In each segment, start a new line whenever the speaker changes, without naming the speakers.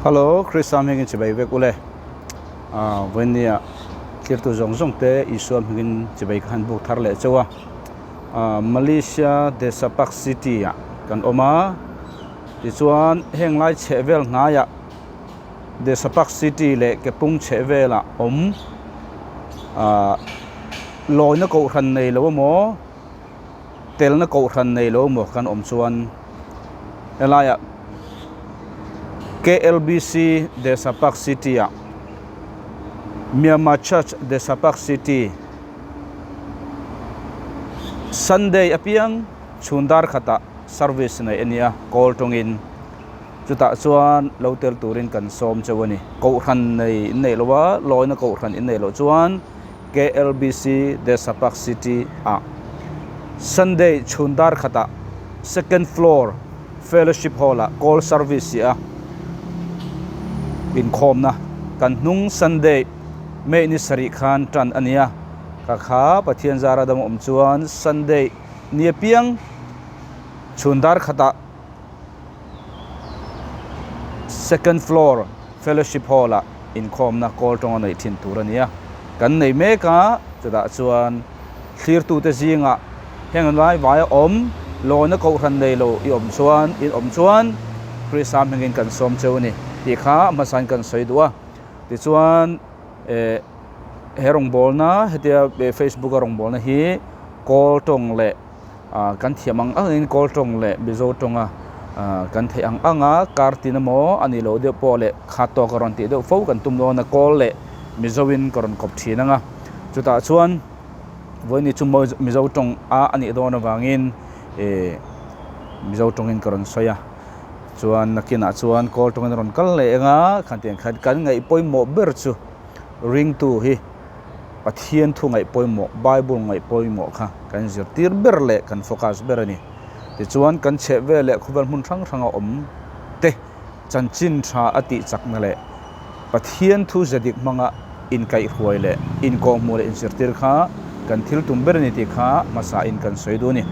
Hello, Krista hmingin chibai vek ule. Vawinia thirtu zawng zawng te Isua hmingin chibai ka han buk thar leh chauh a. Malaysia Desa Park City ah kan awm a, tichuan heng lai chheh vel hnaiah Desa Park City leh Kepung chheh velah awm lawina kohhran nei lo emaw telna kohhran nei lo emaw kan awm chuan helaiah K_L_B_C Desa Park City ah Myanmar Church Desa Park City Sunday apiang chhun dar khatah service neih a ni a kawl tawngin chutah chuan lo tel turin kan sawm chauh a ni kohhran nei in neih loh a lawina kohhran in neih loh chuan. KLBC Desapak City ah Sunday chhun dar khatah second floor fellowship hall ah call service hi a inkhawmna kan hnung Sunday May ni sarih khan tan a ni a, ka kha Pathian zara dam awm chuan Sunday ni apiang chhun dar khatah Second floor fellowship hall ah inkhawmna kawl tawng a neih thin tur a ni a, kan nei mek a, chutah chuan thlirtute zingah heng lai vai a awm, lawina kohhran nei lo i awm chuan in awm chuan Krista hmingin kan sawm cheu a ni tih kha a hmasain kan sawi duh a, tichuan eh he rawngbawlna hetia Facebook a rawngbawlna hi kawl tawng leh. Kan thiam ang angin Kawl tawng leh Mizo tawnga kan theih ang anga kar tin emaw a nih loh deuh pawh leh khat tawk a rawn tih deuh fo kan tum dawn a, Kawl leh Mizoin ka rawn kawp thin ang a. Chutah chuan vawiini chu Mizo tawng a a nih dawn avangin Mizo tawngin ka rawn sawi a. Chuan nakinah chuan Kawl tawngin a rawn kal leh eng a, khan tiang khan kan ngaih pawimawh ber chu ringtu hi. Pathian thu ngaih pawimawh, Bible ngaih pawimawh kha kan zirtir ber leh kan focus ber a ni. Tichuan, kan chheh vel leh khawvel hmun hrang hranga awm te chanchin tha a tih chakna leh Pathian thu ze dik hmanga inkaihhruai leh inkawhhmuh leh inzirtir kha kan thil tum ber a ni tih kha hmasain kan sawi duh a ni.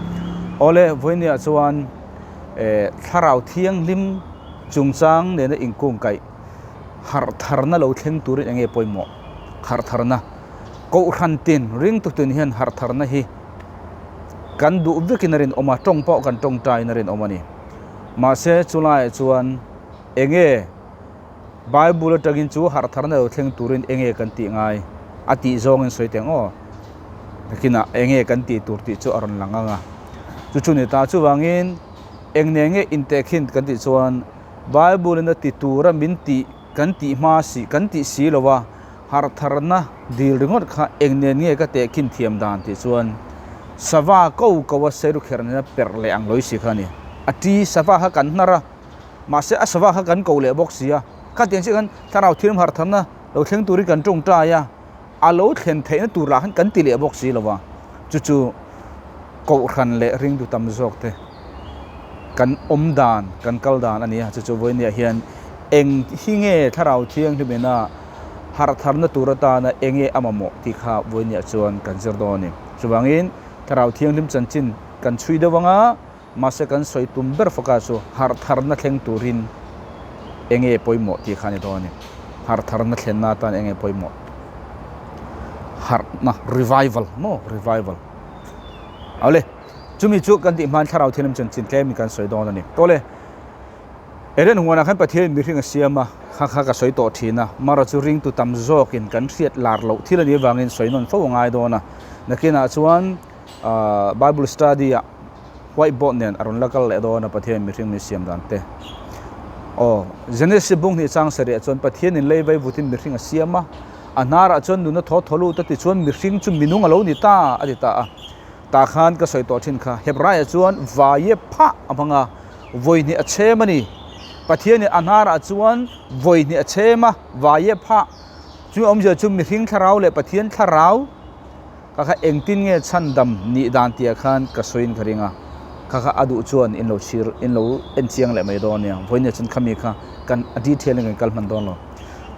Awle, vawinia chuan Thlarau Thianghlim chungchang nena inkungkaih harh tharna lo thleng turin eng nge pawimawh? Harh tharna, Kohhran tin, ringtu tin hian harh tharna hi kan duh vekin a rinawm a, tawng pawh kan tawngtaiin a rinawm a ni. Mahse, chulaiah chuan eng nge Bible atangin chu harh tharna lo thleng turin eng nge kan tih ngai? A tih zawngin sawi teh ang aw. Nakinah eng nge kan tih tur tih chu a rawn lang ang a. Chu chu ni ta. Chuvangin eng nen nge intehkhin kan tih chuan Bible in a ti tura min tih kan tih hma si kan tih si lo a, harh tharna dil ringawt kha eng nen nge ka tehkhin thiam dan tih chuan sava ko ko a seiru kher nena perh leh ang lawih si kha a ni. A ti sava kha kan hnar a, mahse a sava kha kan ko leh bawk si a, khatiang chiah khan thlarau thiam harh tharna lo thleng turin kan tawngtai a, a lo thlen theihna tur lah khan kan ti leh bawk si lo a, chu chu kohhran leh ringtu tam zawk te kan awm dan, kan kal dan a ni a, chu chu vawinia hian eng hi nge thlarau thianghlim ina harh tharna tur atana eng nge a mamawh tih kha vawinia chuan kan zir dawn a ni. Chuvangin thlarau thianghlim chanchin kan chhui deuh ang a, mahse kan sawi tum ber faka chu harh tharna thleng turin eng nge pawimawh tih kha a ni dawn a ni. Harh tharna thlenna atan eng nge pawimawh? Harhna, revival maw? Revival. Awle, chumi chu kan tih hmain thlarau thianghlim chanchin tlem in kan sawi dawn a ni. Awle, Eden huanah khan Pathianin mihring a siam a, kha kha ka sawi tawh thin a, mara chu ringtu tam zawkin kan hriat lar loh thil a nih avangin sawi nawn fo a ngai dawn a. Nakinah chuan Bible study ah white board nen a rawn la kal leh dawn a Pathianin mihring min siam dan te. Aw, Genesis bung hnih chang sarih ah chuan Pathianin lei vaivutin mihring a siam a, A hnarah chuan nuna thaw thaw lut a ti chuan mihring chu minung a lo ni ta a ti ta a. Tah khan ka sawi tawh thin kha Hebraiah chuan vaie phah a hmang a, vawi hnih a chhem a ni. Pathianin a hnarah chuan vawi hnih a chhem a, vaie phah. Chu awmzia chu mihring thlarau leh Pathian thlarau ka kha engtin nge chhandam nih dan tihah khan ka sawiin ka ring a. Kha kha a duh chuan in lo chhir in lo en chiang leh mai dawn nia. Vawiin chuan khami kha kan a detail in kan kal hman dawn lo.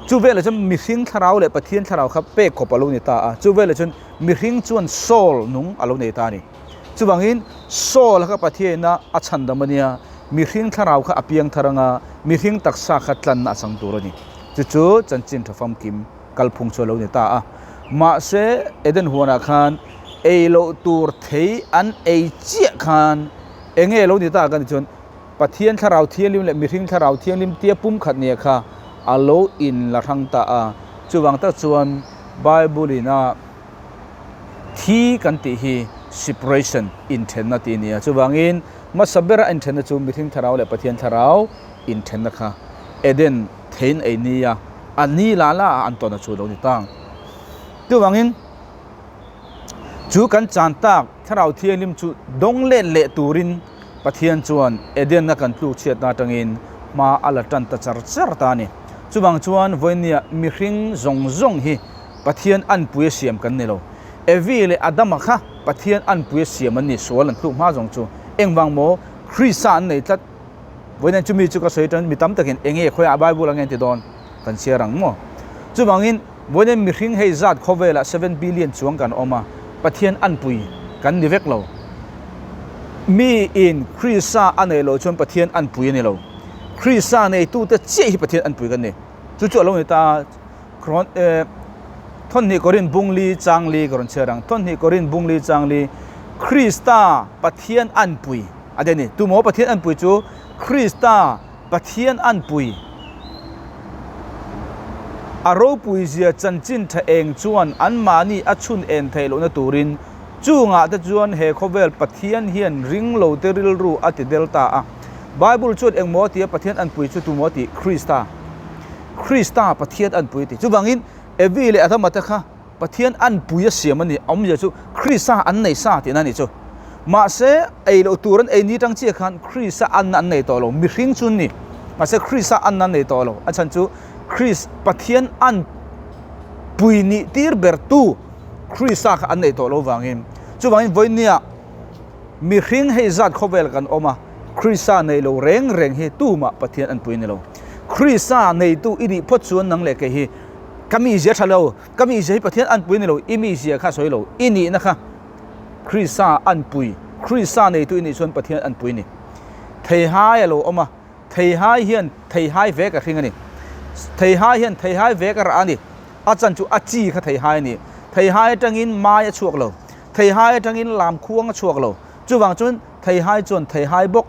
Chu velah chuan mihring thlarau leh Pathian thlarau kha pek khawp a lo ni ta a, chu velah chuan mihring chuan soul nung a lo nei ta a ni. Chuvangin soul kha Pathianina a chhandam a nia. Mihring thlarau kha a piang thar anga, mihring taksa kha tlanna a chang tur a ni. Chu chu chanchin tha famkim kalphung chu a lo ni ta a. Mahse, Eden huanah khan ei loh tur thei an ei chiah khan eng nge lo ni ta ka ni chuan Pathian thlarau thianghlim leh mihring thlarau thianghlim tia pumkhat nia kha a lo inla hrang ta a. Chuvang tak chuan Bible in a thi kan tih hi separation, inthenna tih a ni a. Chuvangin hmasa bera inthenna chu mihring thlarau leh Pathian thlarau inthenna kha Eden theiin ei nia a ni la la a an tawn a chu lo ni ta. Chuvangin chu kan chan tak thlarau thianghlim chu dawng let leh turin Pathian chuan Eden-a kan tluk chhiatna atangin hma a la tan ta char char ta a ni. Chuvang chuan vawinia mihring zawng zawng hi Pathian anpui a siam kan ni lo. Evi leh Adama kha Pathian anpui a siam an ni, sual an tluk hma zawng chu. Engvang maw? Krista an nei tlat. Vawiin chumi chu ka sawi tan mi tam takin enge khawiah Bible ange an ti dawn kan chhiar ang maw? Chuvangin vawiin mihring hei zat khawvelah 7 billion chuang kan awm a, Pathian anpui kan ni vek lo. Mi in Krista a neih loh chuan Pathian anpui a ni lo. Krista neitute chiah hi Pathian anpui kan ni. Chu chu a lo ni ta a, Thawnhnih Korin bungli changli ka rawn chhiar ang. Thawnhnih Korin bungli changli Krista Pathian anpui a ti a ni. Tumaw Pathian anpui chu Krista Pathian anpui a ropui zia chanchin tha eng chuan anmahni a chhun en theih lohna turin chungah te chuan he khawvel Pathian hian ring lo te rilru a ti del ta a. Bible chuan engmaw a ti a Pathian anpui chu tumaw a ti Krista. Krista Pathian anpui a ti. Chuvangin Evi leh Adama te kha Pathian anpui a siam a ni. A awmzia chu Krista an nei sa tihna a ni chu. Mahse, ei loh tur an ei ni tang chiah khan Krista anna an nei tawh lo. Mihring chu an ni. Mahse, Krista anna an nei tawh lo. A chhan chu Krist, Pathian anpui nih tir ber tu Krista kha an nei tawh lo vangin. Chuvangin vawinia mihring hei zat khawvel kan awm a, Krista nei lo reng reng hi tumah Pathian anpui a ni lo. Krista neitu i nih phawt chuan nang leh kei hi ka mizia tha lo, ka mizia hi Pathian anpui a ni lo, i mizia kha sawi lo, i nihna kha Krista anpui, Krista neitu i nih chuan Pathian anpui a ni. Theihai a lo awm a, theihai hian theihai vek a hring a ni. Theihai hian theihai vek a rah a ni. A chan chu a chi kha theihai a ni. Theihai atangin mai a chhuak lo. Theihai atangin lamkhuang a chhuak lo. Chuvang chuan theihai chuan theihai bawk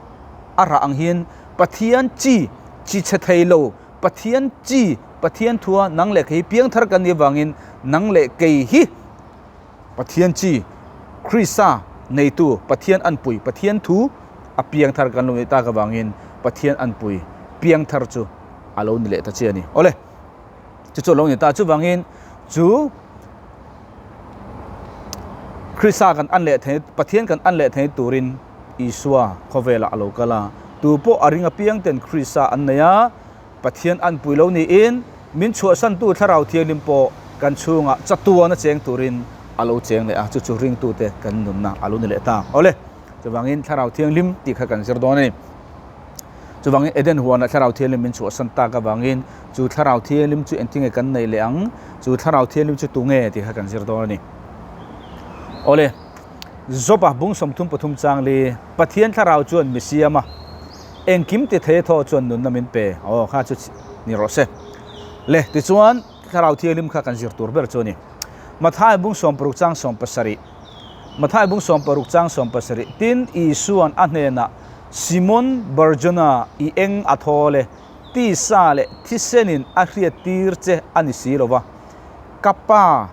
a rah ang hian Pathian chi, chi chhe thei lo, Pathian chi, Pathian thua nang leh kei hi piangthar kan nih avangin nang leh kei hi Pathian chi, Krista neitu, Pathian anpui, Pathian thu a piangthar kan lo nih tak avangin Pathian anpui piangthar chu a lo ni leh ta che a ni. Awle, chu chu a lo ni ta. Chuvangin chu Krista kan an leh thei, Pathian kan an leh thei turin Isua khawvelah a lo kal a. Tu pawh a ring apiang ten Krista an nei a, Pathian anpui lo niin min chhuahsantu Thlarau Thianghlim pawh kan chhungah chatuan a cheng turin a lo cheng leh a, chu chu ringtute kan nunna a lo ni leh ta. Awle, chuvangin Thlarau Thianghlim tih kha kan zir dawn a ni. Chuvangin Eden huanah Thlarau Thianghlim min chhuahsan tak avangin chu Thlarau Thianghlim chu engtinge kan neih leh ang, chu Thlarau Thianghlim chu tunge tih kha kan zir dawn a ni. Awle, Job-a bung 33 changli Pathian Thlarau chuan mi siam a. Engkim ti thei thaw chuan nunna min pe. Aw, kha chu ni rawh se. Le, tichuan Thlarau Thianghlim kha kan zir tur ber chu a ni. Mathai bung 60 chang 70. Mathai bung 60 chang 70. Tin, Isua'n a hnenah, Simon Barjona, i eng a thaw le, tisa leh thisenin a hriattir che a ni si lo va, ka Pa,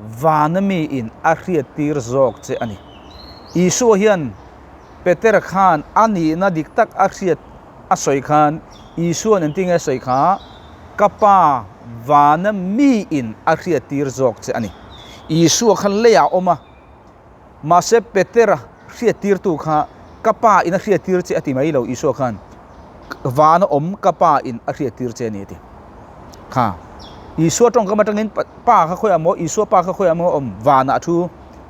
Vana miin a hriattir zawk che a ni. Isua hian Petera khan a nihna dik tak a hriat a sawi khan Isua'n engtinge a sawi kha, Ka Pa vana miin a hriattir zawk che a ni. Isua khan leiah a awm a, mahse Petera hriattirtu kha Ka Pa in a hriattir che a ti mai lo Isua khan. Vana awm ka Pa in a hriattir che a ni a ti. Kha Isua tawngkam atangin Pa kha khawiah maw, Isua Pa kha khawiah maw awm? Vanah a thu.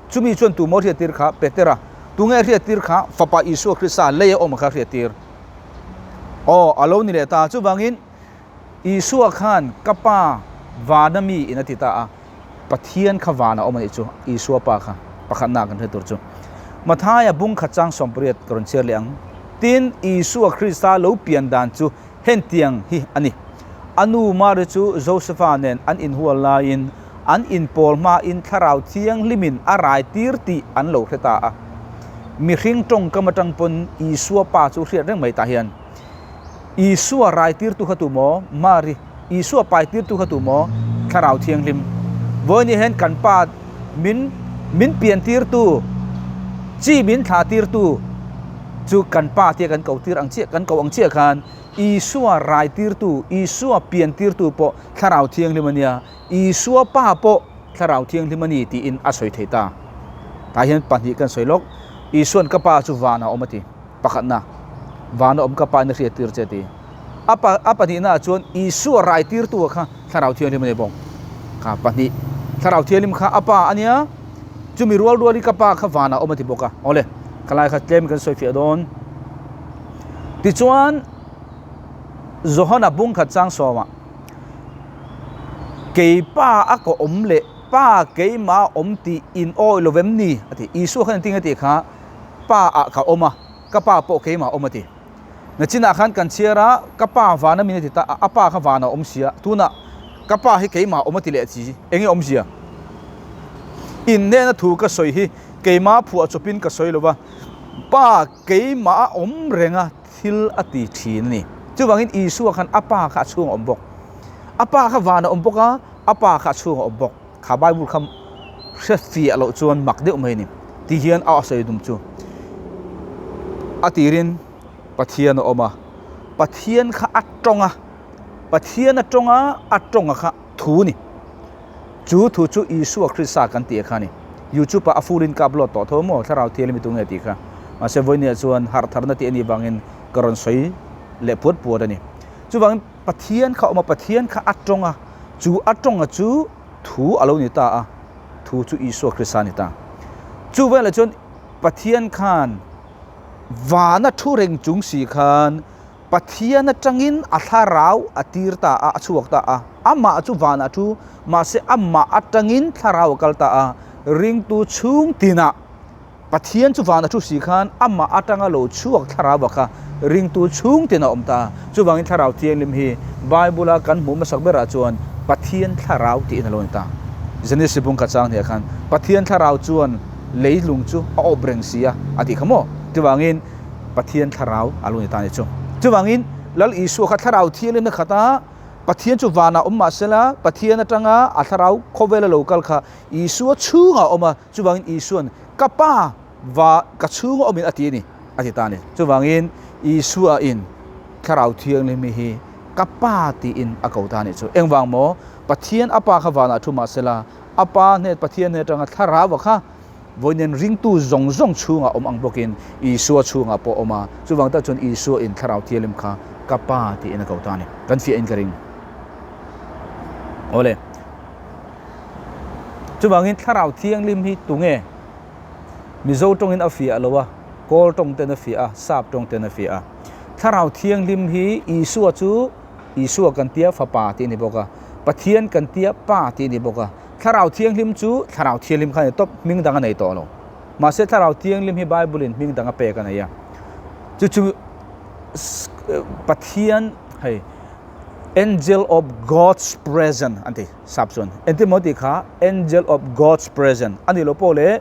Chumi chuan tu maw hriattir kha? Petera. Tunge a hriattir kha? Fapa Isua Krista lei a awm kha a hriattir. Aw, a lo ni leh ta. Chuvangin Isua khan ka Pa vana mi in a ti ta a. Pathian kha vanah awm a nih chu, Isua Pa kha pakhatna kan hre tur chu. Mathaia bung khat chang 80 ka rawn chhiar leh ang. Tin, Isua Krista lo pian dan chu hentiang hi a ni. A nu Mari chu Josefa nen an inhual laiin an inpawl hmain Thlarau Thianghlimin a raitir tih an lo hre ta a. Mihring tawngkam atang pawn Isua pa chu hriat reng mai tah hian, Isua raitirtu kha tu maw? Mari, Isua paitirtu kha tu maw? Thlarau Thianghlim. Vawiin hian kan pa min min piantirtu, chi min thlahtirtu chu kan pa tia kan kotir ang chiah, kan koh ang chiah khan Isua raitirtu, Isua piantirtu pawh Thlarau Thianghlim a nia, Isua pa pawh Thlarau Thianghlim a ni tiin a sawi thei ta. Tah hian pahnih kan sawi lawk, Isua'n ka pa chu vanah a awm a ti. Pakhatna, vana awm ka pa in a hriattir che a ti. A pa a pahnihnaah chuan Isua raitirtu kha Thlarau Thianghlim a ni bawk. Kha pahnih, Thlarau Thianghlim kha a pa a nia, chumi rual rualin ka pa kha vanah awm a ti bawk a. Awle, khalai kha tlem kan sawi fiah dawn. Tichuan, Johana bungkhat chang sawmah, Kei pa a ka awm leh pa keimah a awm tih in awi lo vem ni? a ti. Isua khan engtin nge tih kha? Pa ah ka awm a, ka pa pawh keimah a awm a ti. Nachinah khan kan chhiar a, ka pa vana min a ti ta a, a pa kha vana a awm sia, tunah ka pa hi keimah a awm a ti leh chi, enge awmzia? Innehna thu ka sawi hi keimah phuah chawpin ka sawi lo va, pa keimah a awm reng a thil a ti thin a ni. Chuvangin Isua khan a pa kha a chhung a awm bawk. A pa kha vana a awm bawk a, a pa kha a chhung a awm bawk. Kha Bible kha hre fiah loh chuan mak deuh mai a ni. Ti hian a sawi dum chu a tirin Pathian a awm a, Pathian kha a tawng a, Pathian a tawng a, a tawnga kha thu a ni. Chu thu chu Isua Krista kan tih kha a ni. YouTube ah a full in ka upload tawh tho maw Thlarau Thianghlim i tu nge tih kha. Mahse vawinia chuan harh tharna tih a nih vangin ka rawn sawi leh puat puat a ni. Chuvangin Pathian kha a awm a, Pathian kha a tawng a, chu a tawnga chu thu a lo ni ta a, thu chu Isua Krista a ni ta. Chu velah chuan Pathian khan vana thu reng chung si khan Pathian atangin a thlarau a tir ta a, a chhuak ta a. Amah chu vanah thu, mahse amah atangin thlarau a kal ta a, ringtu chhung tinah Pathian chu vana thu si khan amah atanga lo chhuak thlarau kha ringtu chhung tin a awm ta. Chuvangin Thlarau Thianghlim hi Bible-a kan hmuh hmasak berah chuan Pathian Thlarau tiin a lo ni ta. Genesis bung khat chang hniah khan Pathian Thlarau chuan leilung chu a awp reng si a, a tih kha maw? Chuvangin Pathian Thlarau a lo ni ta a ni chu. Chuvangin Lal Isua kha Thlarau Thianghlimna khata Pathian chu vanah awm mahsela Pathian atanga a Thlarau khawvela lo kal kha Isua chhungah a awm a, Chuvangin Isua'n, Ka Pa, va ka chhunga awmin a ti a ni, a ti ta a ni. Chuvangin Isuain Thlarau Thianghlim hi Ka Pa tiin a ko ta a nih chu. Engvang maw? Pathian a Pa kha vanah thu mah sela, a Pa hnen Pathian hnen atanga Thlarau-a kha vawiin ringtu zawng zawng chhungah awm ang bawkin Isua chhungah pawh awm a. Chuvang tak chuan Isuain Thlarau Thianghlim kha Ka Pa tiin a ko ta a ni. Kan fiahin ka ring. Awle. Chuvangin Thlarau Thianghlim hi tunge? Mizo tawngin a fiah lo a, Kawl tawng ten a fiah a, Sap tawng ten a fiah a. Thlarau Thianghlim hi Isua chu Isua kan tia Fapa tih a ni bawk a, Pathian kan tia Pa tih a ni bawk a. Thlarau Thianghlim chu Thlarau Thianghlim kha a ni tawp, hming dang a nei tawh lo. Mahse Thlarau Thianghlim hi Bible-in hming dang a pek a nei a. Chu chu Pathian hei Angel of God's presence an ti sap chuan engtin maw tih kha Angel of God's presence a nih loh pawh leh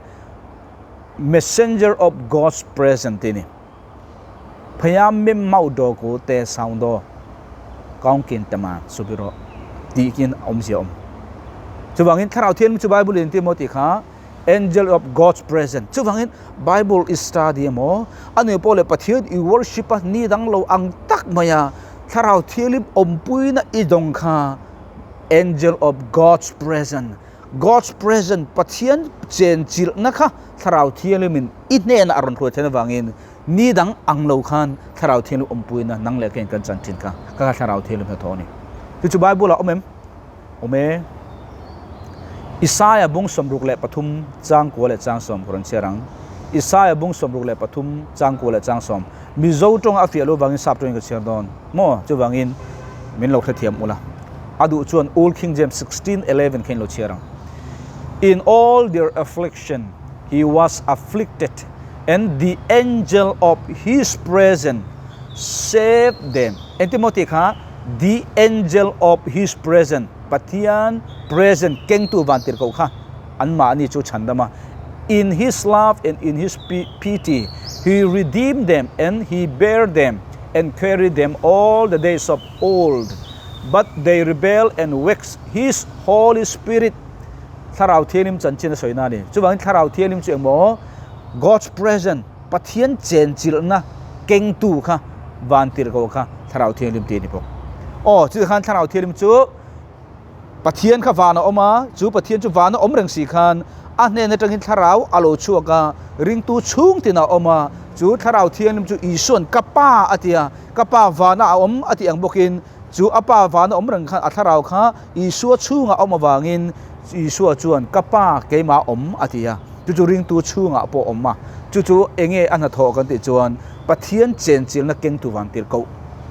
Messenger of God's presence tih a ni. Pheiam mim mau daw ku te saung daw kaung kin te man subi rawh tih kin awmzia awm. Chuvangin Thlarau Thianghlim chu Bible in engtin maw tih kha Angel of God's presence. Chuvangin Bible i study emaw, a nu pawh leh Pathian i worship a ni dang lo ang tak mai a, Thlarau Thianghlim awmpuina i dawng kha Angel of God's presence, God's presence, Pathian chenchilhna kha Thlarau Thianghlimin i hnenah a rawn hruai theih avangin ni dang ang lo khan Thlarau Thianghlim awmpuina nang leh keiin kan chan thin kha, kha kha Thlarau Thianghlim hnathawh a ni. Chu chu Bible ah awm em? Awm e. Isaia bung 63 chang kua leh chang sawm ka rawn chhiar ang. Isaia bung 63 chang kua leh chang sawm. Mizo tawnga a fiah loh vangin sap tawngin ka chhiar dawn maw? Chuvangin min lo hrethiam ula. A duh chuan Old King James 16:11 kha in lo chhiar ang. In all their affliction he was afflicted, And the angel of his presence saved them. Engtin maw tih kha the angel of his presence, Pathian presence kengtu vantirhkoh kha anmahni chu chhandam a. In his love and in his pity he redeemed them and he bare them and carried them all the days of old. But they rebelled and vexed his Holy Spirit. Thlarau Thianghlim chanchin a sawina a ni. Chuvangin Thlarau Thianghlim chu engmaw God's presence, Pathian chenchilhna kengtu kha van tirhkoh kha Thlarau Thianghlim tih a ni bawk. Aw, chutah khan Thlarau Thianghlim chu Pathian kha van a awm a, chu Pathian chu van a awm reng si khan a hnen atangin Thlarau a lo chhuak a, ringtu chhung tinah a awm a, chu Thlarau Thianghlim chu Isua'n ka Pa a ti a, ka Pa vana a awm a tih ang bawkin chu a Pa vana awm reng khan a Thlarau kha Isua chhungah a awm avangin Isua chuan ka Pa keimah awm a ti a, chu chu ringtu chhungah pawh awm a, chu chu enge a hnathawh kan tih chuan Pathian chenchilna kengtu vang tirhkoh,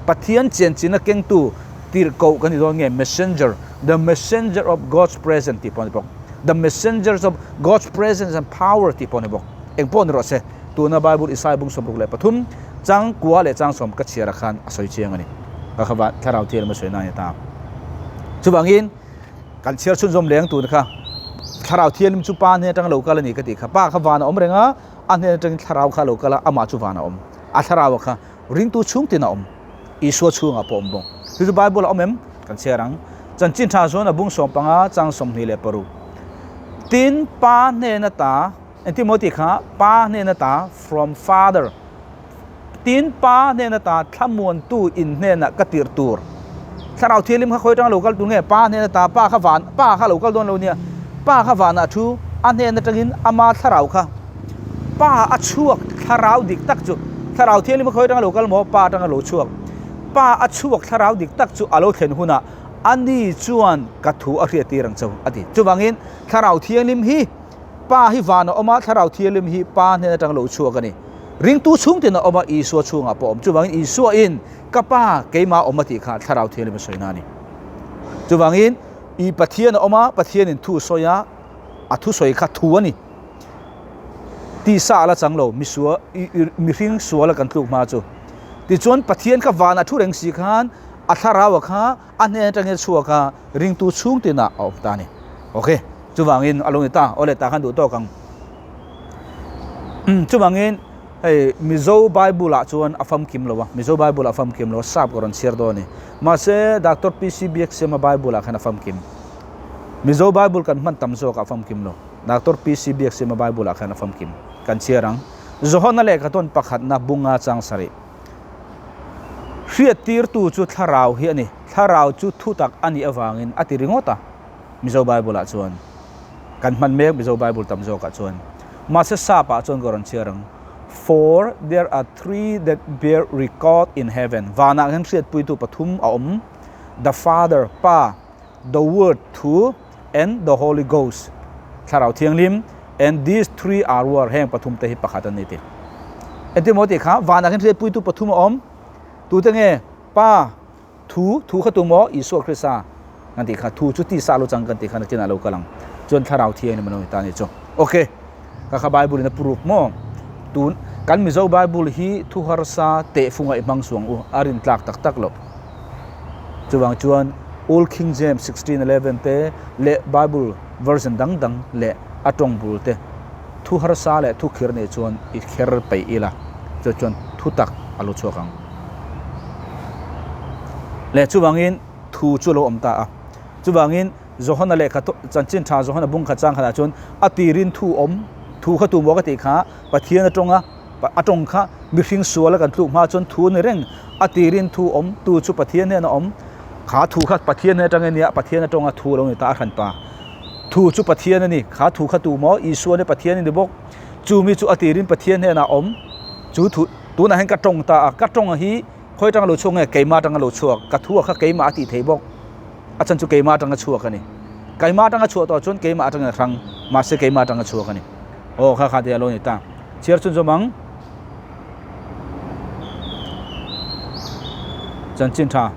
Pathian chenchilna kengtu tirhkoh kan ti dawn nge messenger, the messenger of God's presence tih pawh a ni bawk, the messengers of God's presence and power tih pawh a ni bawk, eng pawh ni rawh se, tuna Bible Isaiah bung 63 chang kua leh chang sawm ka chhiarah khan a sawi chiang a ni, ka kha va thlarau thianghlim a sawi na a ni ta. Chuvangin kan chhiar chhunzawm leng tun kha thlarau thianghlim chu pa hnen atanga lo kal a ni ka tih kha, pa kha van a awm reng a, a hnen atangin thlarau kha a lo kal a, amah chu van a awm, a thlarau kha ringtu chhung tin a awm, Isua chhungah pawh a awm bawk. Chu chu Bible a awm em? Kan chhiar ang. Chanchin tha chuan a bung 15 chang 26. Tin, pa hnen ata, engtin maw tih kha, pa hnen ata, from father, tin pa hnen ata thlamuantu in hnenah ka tirh tur. Thlarau Thianghlim kha khawi atanga lo kal tur nge? Pa hnen ata, pa kha van, pa kha lo kal dawn lo nia. Pa kha vanah thu, a hnen atangin ama thlarau kha. Pa a chhuak thlarau dik tak chu, Thlarau Thianghlim kha khawi atanga lo kal maw? Pa atanga lo chhuak. Pa a chhuak thlarau dik tak chu a lo thlen hunah a ni chuan ka thu a hriat tir ang cho a ti. Chuvangin Thlarau Thianghlim hi Pa hi van a awm a, Thlarau Thianghlim hi Pa hnen atanga lo chhuak a ni. Ringtu chhung tin a awm a, Isua chhungah pawh a awm. Chuvangin Isua in ka Pa keimah awm a tih kha Thlarau Thianghlim a sawina a ni. Chuvangin i Pathian a awm a, Pathian in thu sawi a, a thusawi kha thu a ni. Tisa a la chang lo, misual, mihring suala kan tluk hma chu. Tichuan Pathian kha van a thu reng si khan a thlarau a kha a hnen atangin a chhuak a, ringtu chhung tinah a awm ta a ni. Ok, chuvangin a lo ni ta, aw le tah khan duh tawk ang. Chuvangin hei Mizo Bible ah chuan a famkim lo a, Mizo Bible ah a famkim lo a, sap ka rawn chhiar dawn a ni. Mahse Doctor PC Biaksiama Bible ah khan a famkim. Mizo Bible kan hman tam zawk ah a famkim lo. Doctor PC Biaksiama Bible ah khan a famkim. Kan chhiar ang. Johana lehkha tawn pakhatna bunga chang sarih. Hriattirtu chu thlarau hi a ni. Thlarau chu thutak a nih avangin a ti ringawt a, Mizo Bible ah chuan. Kan hman mek Mizo Bible tam zawkah chuan. Mahse sap ah chuan ka rawn chhiar ang. For there are three that bear record in heaven. Vanah hian hriatpuitu pathum a awm, the Father, Pa, the Word, Thu, and the Holy Ghost, Thlarau Thianghlim, and these three are one, heng pathum te hi pakhat an ni ti. Engtin maw tih kha, vanah hian hriatpuitu pathum a awm. Tute nge? Pa, Thu, Thu kha tu maw? Isua Krista kan tih kha, Thu chu tisa lo chang kan tih kha nakinah lo kal ang. Chuan Thlarau Thianghlim a lo ni ta a nih chu. Ok, ka kha Bible in a puruk maw? Tun, kan Mizo Bible hi thu harsa tehfunga i hmang suang u, a rintlak tak tak lo. Chuvang chuan Old King James 1611 te leh Bible version dang dang leh a tawng bul te thu harsa leh thu khir nei chuan i kher peih ila, chu chuan thu tak a lo chhuak ang. Leh chuvangin thu chu a lo awm ta a. Chuvangin Johana lehkha chanchin tha Johana bung khat chang khatah chuan a tirin thu awm, thu kha tu maw ka tih kha Pathian a tawng a, A tawng kha mihring suala kan tluk hma chuan thu a ni reng. A tirin thu awm tu chu Pathian hnena awm. Kha thu kha Pathian hnen atangin nia, Pathian atanga thu a lo ni ta a hran pa. Thu chu Pathian a ni. Kha thu kha tu maw? Isua nia Pathian a ni bawk. Chu mi chu a tirin Pathian hnenah awm. Chu thu tunah hian ka tawng ta a, ka tawng hi khawi atanga lo chhuak nge? Keimah atanga lo chhuak. Ka thu a kha keimah a tih thei bawk. A chhan chu keimah atanga chhuak a ni. Keimah atanga chhuah tawh chuan keimah atangin a hrang. Mahse keimah atanga chhuak a ni. Aw kha kha te a lo ni ta. Chhiar chhun zawm ang. Chanchin tha.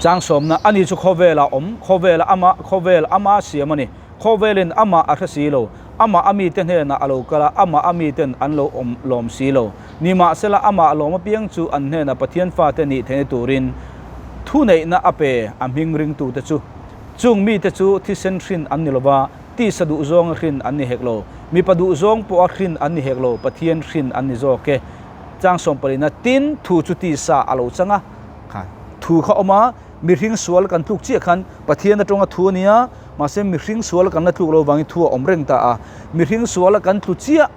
Chang sawmna, Ani chu khawvela awm, khawvela ama, khawvel ama siam a ni. Khawvelin amah a hre si lo. Amah a mite hnenah a lo kal a, amah a miten an lo awm lawm si lo. Nimahsela amah lawm apiang chu an hnenah Pathian fate nih theihna turin thuneihna a pe, a hming ringtute chu. Chung mite chu thisen hrin an ni lova, tisa duhzawnga hrin an ni hek lo. Mipa duhzawng pawha hrin an ni hek lo, Pathian hrin an ni zawk e. Chang sawmpalina, Tin, thu chu tisa a lo chang a. Kha thu kha awm a, mihring sual kan tluk chiah khan Pathian aṭawnga thu a nia, mahse mihring sual kan la tluk lo vangin thu a awm reng ta a. Mihring suala kan tlu chiah,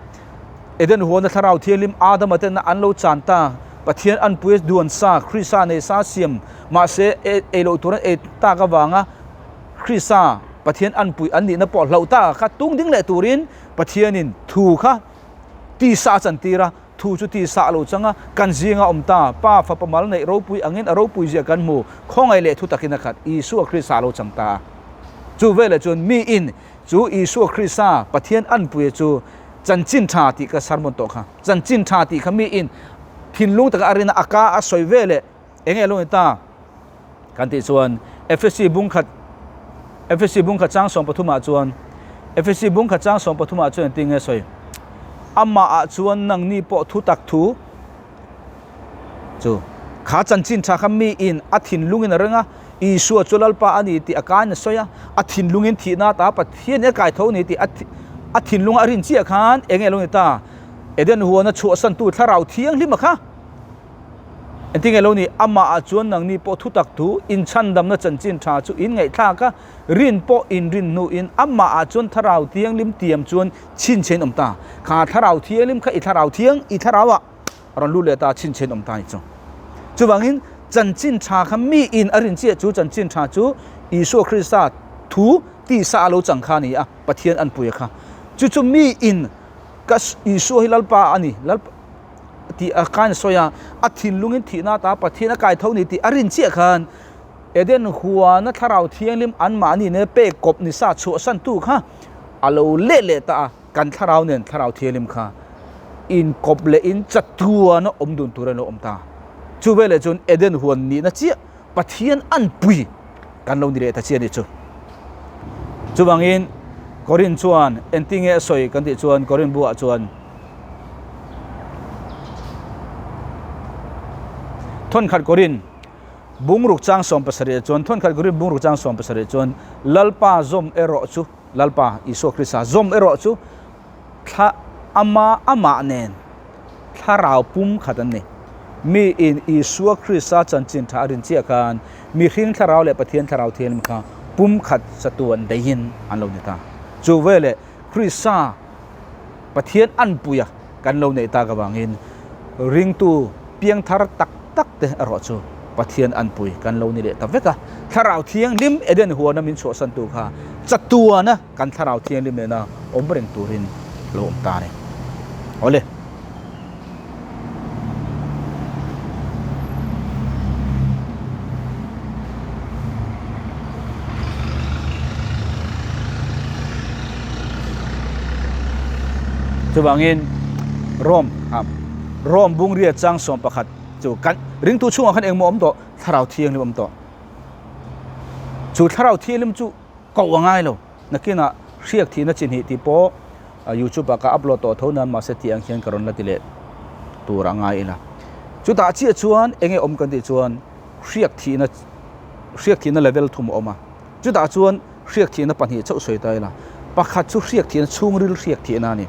Eden huana Thlarau Thianghlim Adama tena an lo chan ta, Pathian anpui duan sa, Krista nei sa siam, mahse ei loh tur an ei tak avanga Krista Pathian anpui an nihna pawh hlauh tak kha tung ding leh turin Pathianin thu kha tisa a chantir a. Thu chu ti sah lo changa kan zinga awm ta, Pa Fapa mal neih ropui angin a ropui zia kan hmu, khawngaih leh thu takin a khat, Isua Krista lo chang ta. Chu veleh chuan mi in chu Isua Krista Pathian anpuia chu chanchin tha tih ka sermon tawh kha, chanchin tha tih kha mi in thinlung taka a rina a ka a sawi veleh eng nge lo ni ta kan tih chuan Efesi bungkhat Efesi bungkhat chang 13 ah chuan Efesi bungkhat chang 13 ah chuan engtin nge sawi amah ah chuan nangni pawh thu tak thu chu kha chanchin tha kha mi in a thinlungin a ring a Isua chu Lalpa a ni tih a kain a sawi a a thinlungin thihna ta Pathian in a kai tho a ni tih a thinlunga a rin chiah khan eng nge lo ni ta Eden huana chhuahsantu thlarau thianghlim a kha Engtin nge lo ni? Amah ah chuan nangni pawh thutak thu inchhandamna chanchin tha chu in ngaihthlak a, rin pawh in rin hnuin amah ah chuan Thlarau Thianghlim tiam chuan chhinchhe in awm ta. Kha Thlarau Thianghlim kha i Thlarau Thiang, i Thlarau ah a rawn lut leh ta, chhinchhe in awm ta ni chu. Chuvangin chanchin tha kha mi in a rin chiah chu chanchin tha chu Isua Krista thu tisa a lo chang kha a ni a, Pathian anpuia kha. Chu chu mi in ka Isua hi Lalpa a ni, Lalpa, tih a khan a sawi a, a thinlungin thihna ata Pathian a kai tho ni tih a rin chiah khan Eden huana Thlarau Thianghlim anmahni nen pek kawp ni sa chhuahsantu kha a lo leh leh ta a, kan Thlarau nen Thlarau Thianghlim kha inkawp lehin chatuana awm dun tur a lo awm ta. Chu veleh chuan Eden huan nihna chiah Pathian anpui kan lo ni leh ta chiah a nih chu. Chuvangin Korin chuan engtinge a sawi kan tih chuan Korin buah chuan Thawnkhat Korin bungruk chang 17 chuan Thawnkhat Korin bungruk chang 17 chuan Lalpa zawm erawh chu Lalpa Isua Krista zawm erawh chu thla ama amah nen thlarau pum khat an ni. Mi in Isua Krista chanchin tha a rin chiah khan mihring thlarau leh Pathian thlarau thianghlim kha pum khat chatuan deihin an lo ni ta. Chu veleh Krista Pathian anpuia kan lo neih tak avangin ringtu piangthar tak tak te erawh chu Pathian anpui kan lo ni leh ta vek a. Thlarau thianghlim Eden huana min chhuahsantu kha chatuana kan thlarau thianghlim nena awm reng turin lo awm ta a ni. Awle. Chuvangin Rom a Rom bungria chang 11 chu kan ringtu chhungah khan engmaw awm tawh thlarau thianghlim awm tawh. Chu thlarau thianghlim chu Koh a ngai lo. Nakinah hriak thihna chi hnih tih pawh YouTube ah ka upload tawh tho nan mahse tih ang hian ka rawn la ti leh tur a ngai ila. Chutah chiah chuan eng nge awm kan tih chuan hriak thihna hriak thihna level thum a awm a. Chutah chuan hriak thihna pahnih chauh sawi ta ila. Pakhat chu hriak thihna chhungril hriak thihna a ni.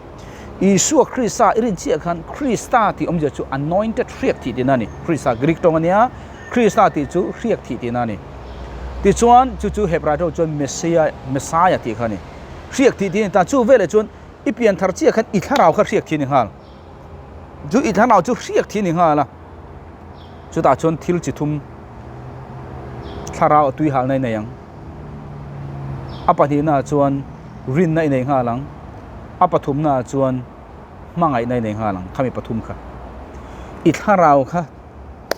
Isua Krista i rin chiah khan Krista tih awmzia chu anointed hriak thih tihna a ni. Krista Greek tawng a nia. Krista tih chu hriak thih tihna a ni. Tichuan, chu chu Hebrai ho chuan Messiah, Messiah tih kha a ni. Hriak thih tih a ni ta. Chu veleh chuan i pian thar chiah khan i thlarau kha hriak thih a ni nghal. Chu i thlarau chu hriak thih a ni nghal a. Chutah chuan thil chi thum thlarau a tui halna i nei ang. A pahnihnaah chuan rinna i nei nghal ang. A pathumnaah chuan hmangaihna i nei nghal ang. Khami pathum kha. I thlarau kha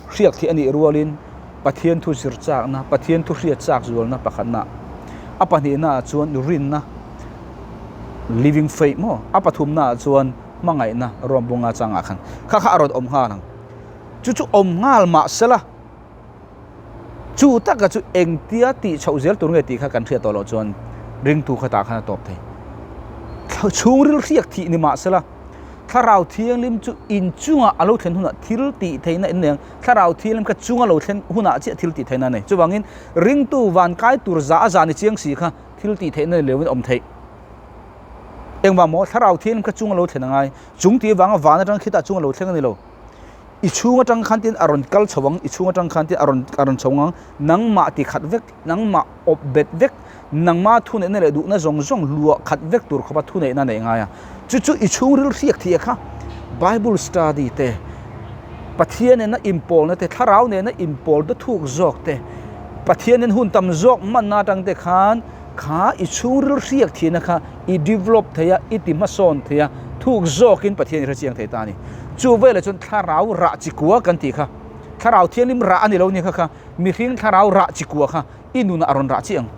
Hriak thih a nih rualin Pathian thu zir chakna, Pathian thu hriat chak zualna pakhatna, a pahnihnaah chuan rinna, living faith maw, a pathumnaah chuan hmangaihna rawngbunga changah khan kha kha a rawn awm nghal ang. Chu chu awm nghal mah sela, Chu taka chu engtia tih chhoh zel tur nge tih kha kan hriat tawh loh chuan ringtu kha tah khan a tawp thei. Chhungril hriak thih ni mahsela Thlarau Thianghlim chu inchungah a lo thlen hunah thil tih theihna in nei ang. Thlarau Thianghlim kha chunga lo thlen hunah chiah thil tih theihna a nei. Chuvangin ringtu van kai tur za a za ni chiang si kha thil tih theihna ni loin awm theih. Engvang maw Thlarau Thianghlim kha chunga lo thlen a ngai. Chung tih avanga van atang khitah chunga lo thleng a ni lo. I chhung atang khan tin a rawn kal chho ang, i chhung atang khan tin a rawn a rawn chho ang, nangmah ti khat vek, nangmah awp bet vek, nangma thuneihna leh duhna zawng zawng luah khat vek tur khawpa thuneihna neih ngai a. Chu chu i chhungril hriak thih a kha. Bible study te, Pathian nena inpawlna te, Thlarau nena inpawlna thuk zawk te, Pathian nen hun tam zawk hmanna atang te khan kha i chhungril hriak thihna kha i develop thei a, i ti hmasawn thei a, thuk zawkin Pathian i hrechiang thei ta a ni. Chu velah chuan thlarau rah chi kua kan tih kha, thlarau thianghlim rah a ni lo nia kha kha, mihring thlarau rah chi kua kha i nunah a rawn rah chiah ang.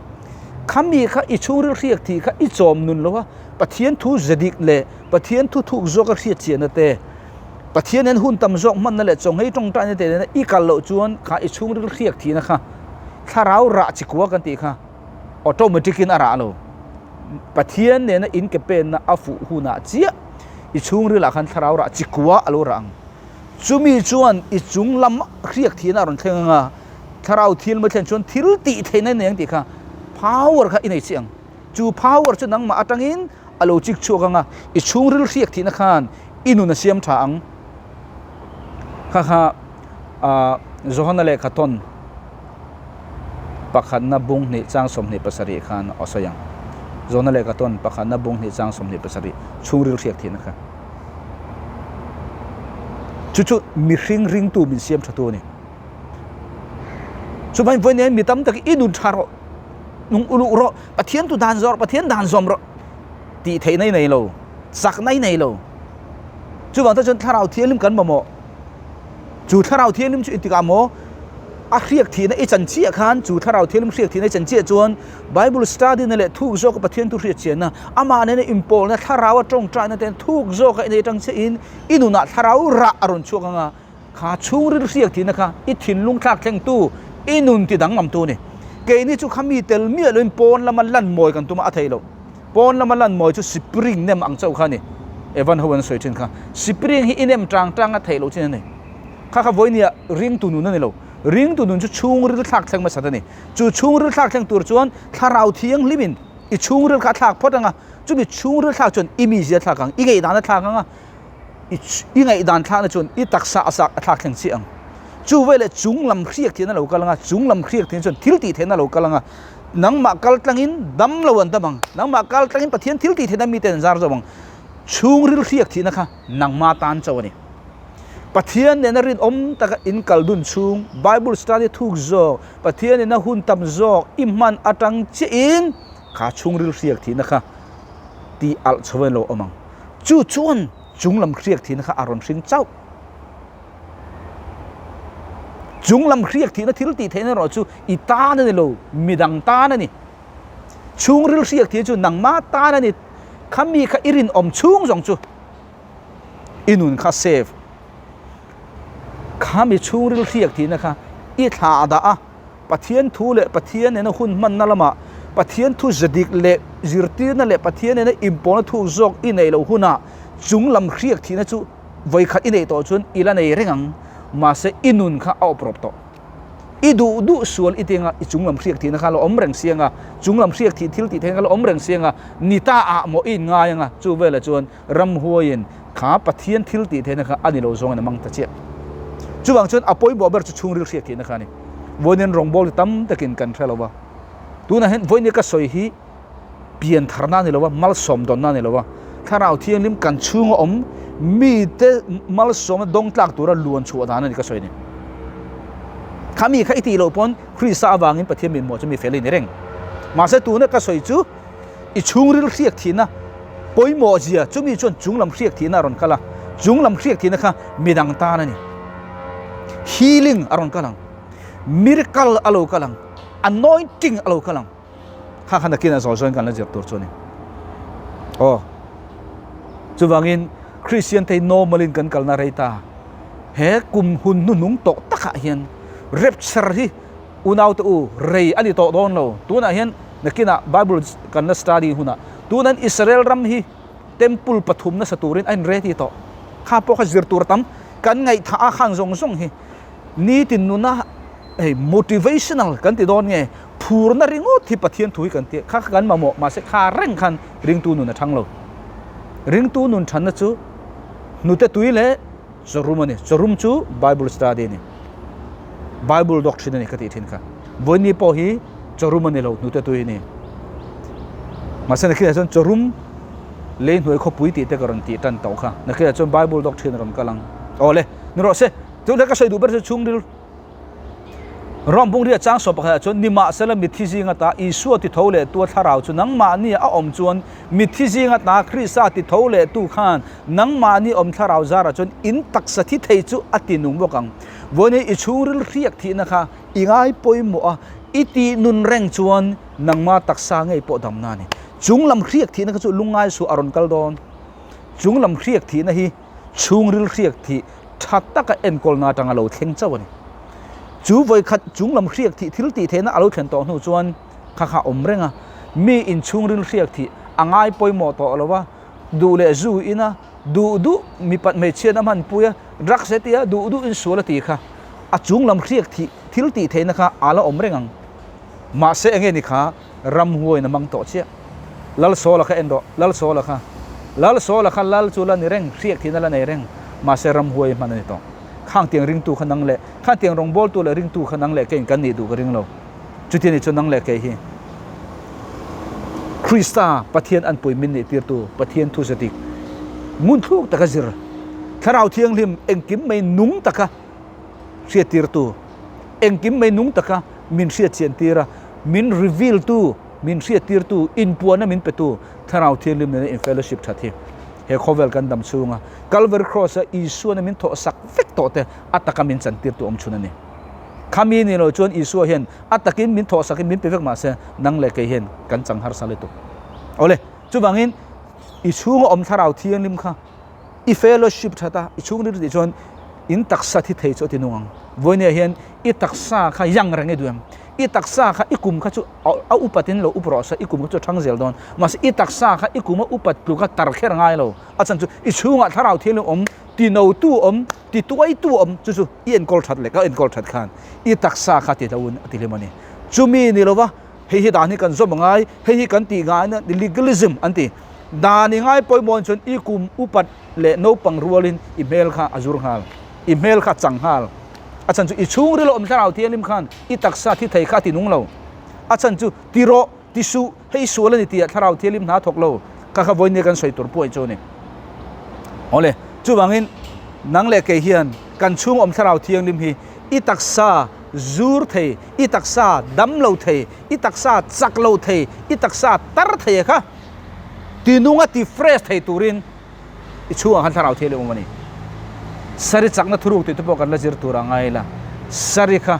Khami kha i chhungril hriak thih kha i chawm nun lo a, Pathian thu ze dik leh Pathian thu thuk zawka hriat chiahna te, Pathian hian hun tam zawk hmanna leh chawnghei tawngtaina te nena i kal loh chuan kha i chhungril hriak thihna kha thlarau rah chi kua kan tih kha automatic in a rah lo. Pathian nena in ke penna a fuh hunah chiah i chhungril ah khan thlarau rah chi kua a lo rah ang. Chumi chuan i chung lam hriak thihna a rawn thleng ang a, thlarau thil mai thlen chuan thil tih theihna i nei ang tih kha power kha i nei chiah ang. Chu power chu nangmah atangin a lo chik chhuak ang a, i chhungril hriak thihna khan i nun a siam tha ang. Kha kha Johana lehkha tawn pakhatna bung hnih chang 27 khan a sawi ang. Johana lehkha tawn pakhatna bung hnih chang 27 chhungril hriak thihna kha. Chu chu mihring ringtu min siam tha tu a ni. Chuvangin vawiin mi tam tak i nun tha rawh, nung uluk rawh, Pathian tu dan zawh rawh, Pathian dan zawm rawh tih theihna i nei lo, chakna i nei lo. Chuvang te chuan Thlarau Thianghlim kan mamawh. Chu Thlarau Thianghlim chu intikah maw a hriak thihna i chan chiah khan chu Thlarau Thianghlim hriak thihna i chan chiah chuan Bible study na leh thuk zawka Pathian thu hriat chianna, amah nena inpawlna, Thlarau a tawngtaina te thuk zawka i nei atang chiahin i nunah Thlarau rah a rawn chhuak ang a. Kha chhungril hriak tihna kha i thinlung thlak thlengtu, i nun ti danglamtu a ni. Keini chu kha mi tel miah loin pawn lama lan mawi kan tum a, a theih loh. Pawn lama lan mawi chu spring nem ang chauh kha a ni. Evan ho an sawi thin kha. Spring hi i nem tang tang a theih loh chin a ni. Kha kha vawinia ringtu nun a ni lo. Ringtu nun chu chhungril thlak thleng hmasat a ni. Chu chhungril thlak thleng tur chuan thlarau thianghlimin i chhungril kha a thlak phawt ang a, chumi chhungril thlak chuan i mizia thlak ang, i ngaihdan a thlak ang a, I ngaihdan thlakna chuan i taksa a sak a thlak thleng chiah ang. Chu veleh chung lam hriak theihna lo kal ang a, chung lam hriak theihna chuan thil tih theihna lo kal ang a, nangmah kal tlangin dam lo an dam ang, nangmah kal tlangin Pathian thil tih theihna mite an zar zawk ang. Chhungril hriak thihna kha nangma tan chauh a ni. Pathian nena rinawm taka in kal dun chhung, Bible study thuk zawk, Pathian nena hun tam zawk i hman atang chiahin kha chhungril hriak thihna kha tih alh chho in lo awm ang. Chu chuan chung lam hriak thihna kha a rawn hring chauh. Chung lam hriak thihna thil tih theihna erawh chu i tan a ni lo, midang tan a ni. Chhungril hriak thihna chu nangma tan a ni. Kha mi kha i rinawm chhung zawng chu i nun kha save. Kha mi chhungril hriak thihna kha i thlah dah a. Pathian thu leh Pathian nena hun hmanna lamah Pathian thu ze dik leh zirtirna leh Pathian nena inpawlna thuk zawk i neih loh hunah chung lam hriak thihna chu vawikhat i neih tawh chuan i la nei reng ang. Mahse i nun kha a awp rawp tawh. I duh duh sual i tinga i chung lam hriak thihna kha a la awm reng si anga, chung lam hriak thih thil tih theihna kha a la awm reng si anga, ni ta ah maw i inngai anga, chu velah chuan Ramhuaiin kha Pathian thil tih theihna kha a ni lo zawngin a mang ta chiah. Chuvang chuan a pawimawh ber chu chhungril hriat theihna kha a ni. Vawiin rawngbâwl hi tam takin kan hre lo va. Tunah hian vawiin ka sawi hi pian tharna a ni lo va, malsawm dawnna a ni lo va. Thlarau Thianghlim kan chhunga awm mite malsawmna dawng tlak tura luan chhuah dan a ni ka sawi ni. Kha mi kha i tih loh pawn Krista avangin Pathian mihmuh chu mi fel i ni reng. Mahse tuna ka sawi chu I chhungril hriak thihna pawimawh zia chumi chuan chunglam hriak thihna a rawn kal a, chunglam hriak thihna kha midang tan a ni. Healing a rawn kal ang, miracle a lo kal ang, anointing a lo kal ang. Kha kha nakin a zawi zawiin kan la zir tur chu a ni. Aw, chuvangin Christian te hi normal in kan kalna rei ta. He kum hun hnuhnung tawh takah hian rapture hi. Unaute u, rei a ni tawh dawn lo. Tunah hian nakinah Bible kan la study hunah tunan Israel ram hi temple pathum nasa turin a in ready tawh. Kha pawh kha zir tur tam kan ngaihthah a khang zawng zawng hi nitin nuna hei motivational kan ti dawn nge phurna ringawt hi Pathian thu hi kan ti kha kha kan mamawh mahse kha reng khan ringtu nun a thang lo. Ringtu nun thanna chu hnute tui leh Chawrum a ni. Chawrum chu Bible study a ni. Bible doctrine a ni ka tih thin kha. Vawiini pawh hi chawrum a ni lo, hnute tui a ni. Mahse nakinah chuan chawrum lei hnuai khawpui tih te ka rawn tih tan tawh kha. Nakinah chuan Bible doctrine a rawn kal ang. Awle, ni rawh se. Tunah ka sawi duh ber chu chhungril Rom bungria chang sawm pakhatah chuan, Nimahsela mitthi zing ata Isua ti tho leh tu a thlarau chu nangmahni a awm chuan, mitthi zing ata Krista ti tho leh tu khan nangmahni awm thlarau zarah chuan in taksa thi thei chu a ti nung bawk ang. Vawiin i chhungril hriak thihna kha i ngai pawimawh a, i tih nun reng chuan nangma taksa ngei pawh damna a ni. Chung lam hriak thihna kha chu lungngai suh a rawn kal dawn. Chung lam hriak thihna hi chhungril hriak thih tha taka enkawlna atanga lo thleng chauh a ni. Chu vawikhat chunglam hriak thih thil tih theihna a lo thlen tawh hnu chuan kha kha awm reng a, mi inchhungril hriak thih a ngai pawimawh tawh lo a, duh leh zu ina duh duh mipat hmeichhiatna hmanpui a, drugs he tia duh duh insual a tih kha a chunglam hriak thih thil tih theihna kha a la awm reng ang. Mahse enge ni kha ramhuaiin a mang tawh chiah. Lalsawla kha en rawh, Lalsawla kha. Lalsawla kha lal chu la ni reng, hriak thihna la nei reng, mahse ramhuai hman a ni tawh. Khang tiang ringtu kha nang leh, khang tiang rawngbawltu leh ringtu kha nang leh keiin kan nih duh ka ring lo. Chuti a nih chuan nang leh kei hi Krista Pathian anpui min nih tirtu Pathian thu zadik ngunthluk taka zir, Thlarau Thianghlim engkim mai nung taka hriattirtu, engkim mai nung taka min hriatchian tir a, min reveal tu, min hriattir tu, inpuanna min pe tu Thlarau Thianghlim nena in fellowship that hi he khawvel kan dam chhunga Calvary Cross a Isua na min thawh sak vek tawh te a taka min chan tir tu awm chhun a ni. Khami ni lo chuan Isua hian a takin min thawh sakin min pe vek mahse nang leh kei hian kan chang harsa lutuk. Awle, chuvangin i chhunga awm Thlarau Thianghlim kha I fellowship that a, i chhungril tih chuan in taksa thi thei chu a ti nung ang. Vawinia hian i taksa kha yang reng i duh em? I taksa kha i kum kha chu a upat in lo up rawh se, i kum kha chu a thang zel dawn. Mahse i taksa kha i kum a upat tluk a tar kher ngai lo. A chhan chu i chhungah thlarau thianghlim awm, ti no tu awm, ti tuai tu awm chu chu i enkawl that leh ka enkawl that khan i taksa kha ti hlo in a ti hlim a ni. Chumi ni lova hei hi dan hi kan zawm a ngai, hei hi kan tih ngai na legalism an ti. Dan i ngai pawimawh chuan i kum upat leh naupang rualin i hmel kha a zur nghal, i hmel kha a chang nghal. A chhan chu i chhungril a awm thlarau thianghlim khan i taksa thi thei kha a ti nung lo. A chhan chu ti rawh, ti suh, hei sual a ni tih ah thlarau thianghlim hna thawk lo kha kha vawiin nia kan sawi tur pawh chu a ni. Awle, chuvangin nang leh kei hian kan chhung awm thlarau thianghlim hi i taksa zur thei, i taksa dam lo thei, i taksa chak lo thei, i taksa tar thei a kha. Ti nunga ti fresh thei turin i chhungah khan thlarau thianghlim awm a ni. Sari chakna thuruk tih te pawh kan la zir tur a ngai la. Sari kha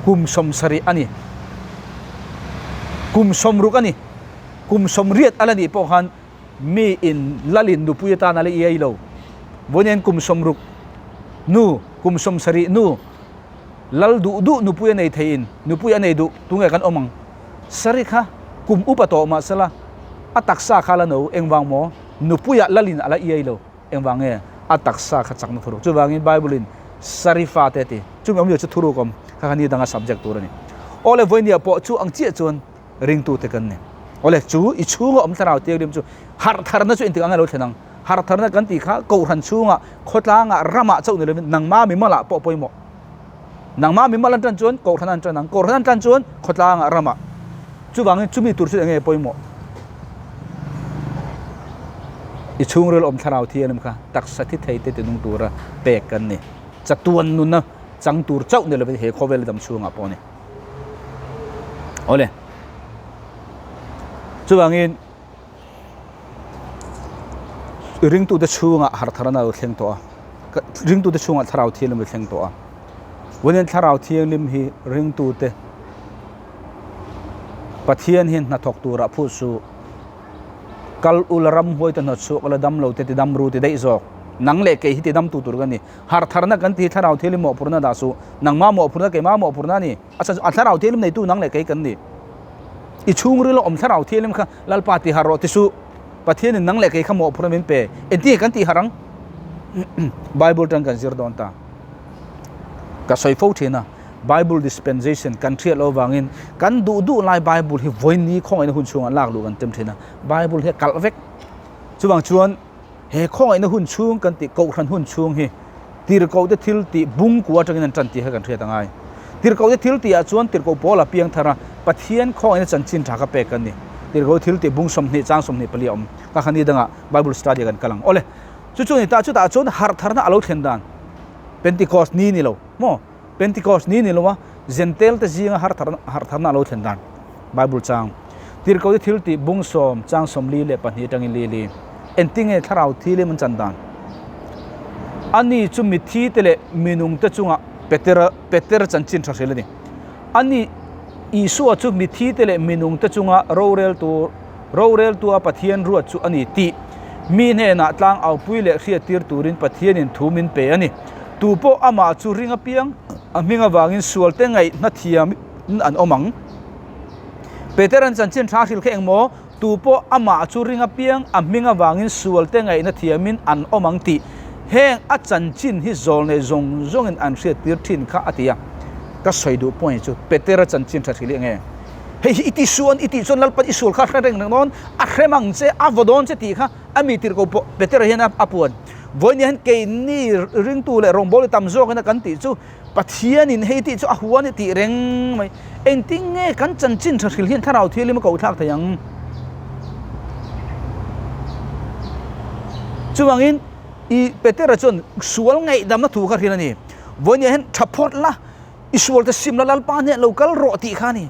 kum 70 a ni. Kum 60 a ni. Kum 80 a la nih pawh khan mi in lalin nupui atan a la iai lo. Vawiin kum 60 nu, kum 70 nu lal duh duh nupui a nei theiin nupui a nei duh tunge kan awm ang. Sari kha kum upa tawh mah sela a taksa kha la no engvang maw? Nupuiah lalin a la iai lo engvang nge? A taksa kha chakna thuruk. Chuvangin Bible-in Sari fate a ti. Chumi awmzia chu thuruk awm kha kha ni danga subject tur a ni. Awle vawinia pawh chu ang chiah chuan ringtute kan ni. Awle chu i chhunga awm thlarau thianghlim chu harh tharna chu engtik ang nge lo thlen ang? Harh tharna kan tih kha kohhran chhungah, khawtlangah, ramah chauh ni lovin nangma mimalah pawh pawimawh. Nangmah mimal an tan chuan Kohhran an tan ang, Kohhran an tan chuan khawtlangah ramah. Chuvangin chumi tur chu enge pawimawh? I chhungril awm thlarau thianghlim kha taksa thi thei te tinung tura pek kan ni. Chatuan nuna chang tur chauh ni lovin he khawvel dam chhungah pawh a ni. Awle. Chuvangin Ringtute chhungah harhtharna a lo thleng tawh a, ringtute chhungah thlarau thianghlim a lo thleng tawh a. Vawiin thlarau thianghlim hi ringtute Pathian hian hnathawk turah phut suh, kal ula ramhuai te hnawt chhuak ula damlo te ti dam ru ti daih zawk. Nang leh kei hi tidamtu tur kan ni. Harh tharna kan tih hi thlarau thianghlim mawhphurhna dah suh. Nangma mawhphurhna keima mawhphurhna a ni. A chhan chu a thlarau thianghlim neitu nang leh kei kan ni. I chhungril a awm thlarau thianghlim kha Lalpa ti harh rawh ti suh. Pathianin nang leh kei kha mawhphurhna min pe. Engtin nge kan tih harh ang? Bible tan kan zir dawn ta. Ka sawi fo thin a, Bible dispensation kan hriat loh avangin kan duh duh lai Bible hi vawiin khawngaihna hun chhungah lak luh kan tem thin a. Bible hi a kalh vek. Chuvang chuan he khawngaihna hun chhung kan tih kohhran hun chhung hi tirhkohte thil tih bungkua atangin an tan tih kha kan hriat a ngai. Tirhkohte thil tihah chuan tirhkoh pawl a piang thar a, Pathian khawngaihna chanchin tha kha pek kan ni. Tirhkoh thil tih bung 20 chang 24 a awm. Ka kha ni dangah Bible study ah kan kal ang. Awle, chu chu a ni ta, chutah chuan harh tharna a lo thlen dan Pentecost ni ni lo maw? Pentecost ni ni lo a, Jentail te zinga harh tharna harh tharna a lo thlen dan Bible chang Tirhkohte thil tih bung sawm chang 42 atangin li li Engtinge thlarau thilim an chan dan? Ani chu mithi te leh minung te chungah Petera Petera chanchin tha hril a ni. Ani Isua chu mithi te leh minung te chunga rorel tur roreltua Pathian ruat chu a ni tih mi hnenah tlang aupui leh hriattir turin Pathianin thu min pe a ni. Tu pawh amah chu ring apiang a hming avangin sualte ngaihna thiam an awm ang. Petera'n chanchin tha hril kha engmaw? Tu pawh amah chu ring apiang a hming avangin sualte ngaihna thiamin an awm ang tih heng a chanchin hi zawlnei zawng zawngin an hriattir thin kha a ti a. Ka sawi duh point chu Petera chanchin tha hril hi enge? Hei hi i ti suan i tih chuan Lalpan i sual kha a hre reng reng dawn, a hrem ang che, a vaw dawn che tih kha a mi tirhkoh pawh Petera hian a puan. Vawiin hian keini ringtu leh rawngbawltu tam zawkin a kan tih chu Pathianin hei tih chu a hua a ni tih reng mai. Engtin nge kan chanchin tha hril hian thlarau thianghlim a koh thlak thei ang? Chuvangin i Petera chuan sual ngaihdamna thu kha hril a ni. Vawiin hian tha phawt la, i sual te sim la Lalpa hneh lo kal rawh tih kha a ni.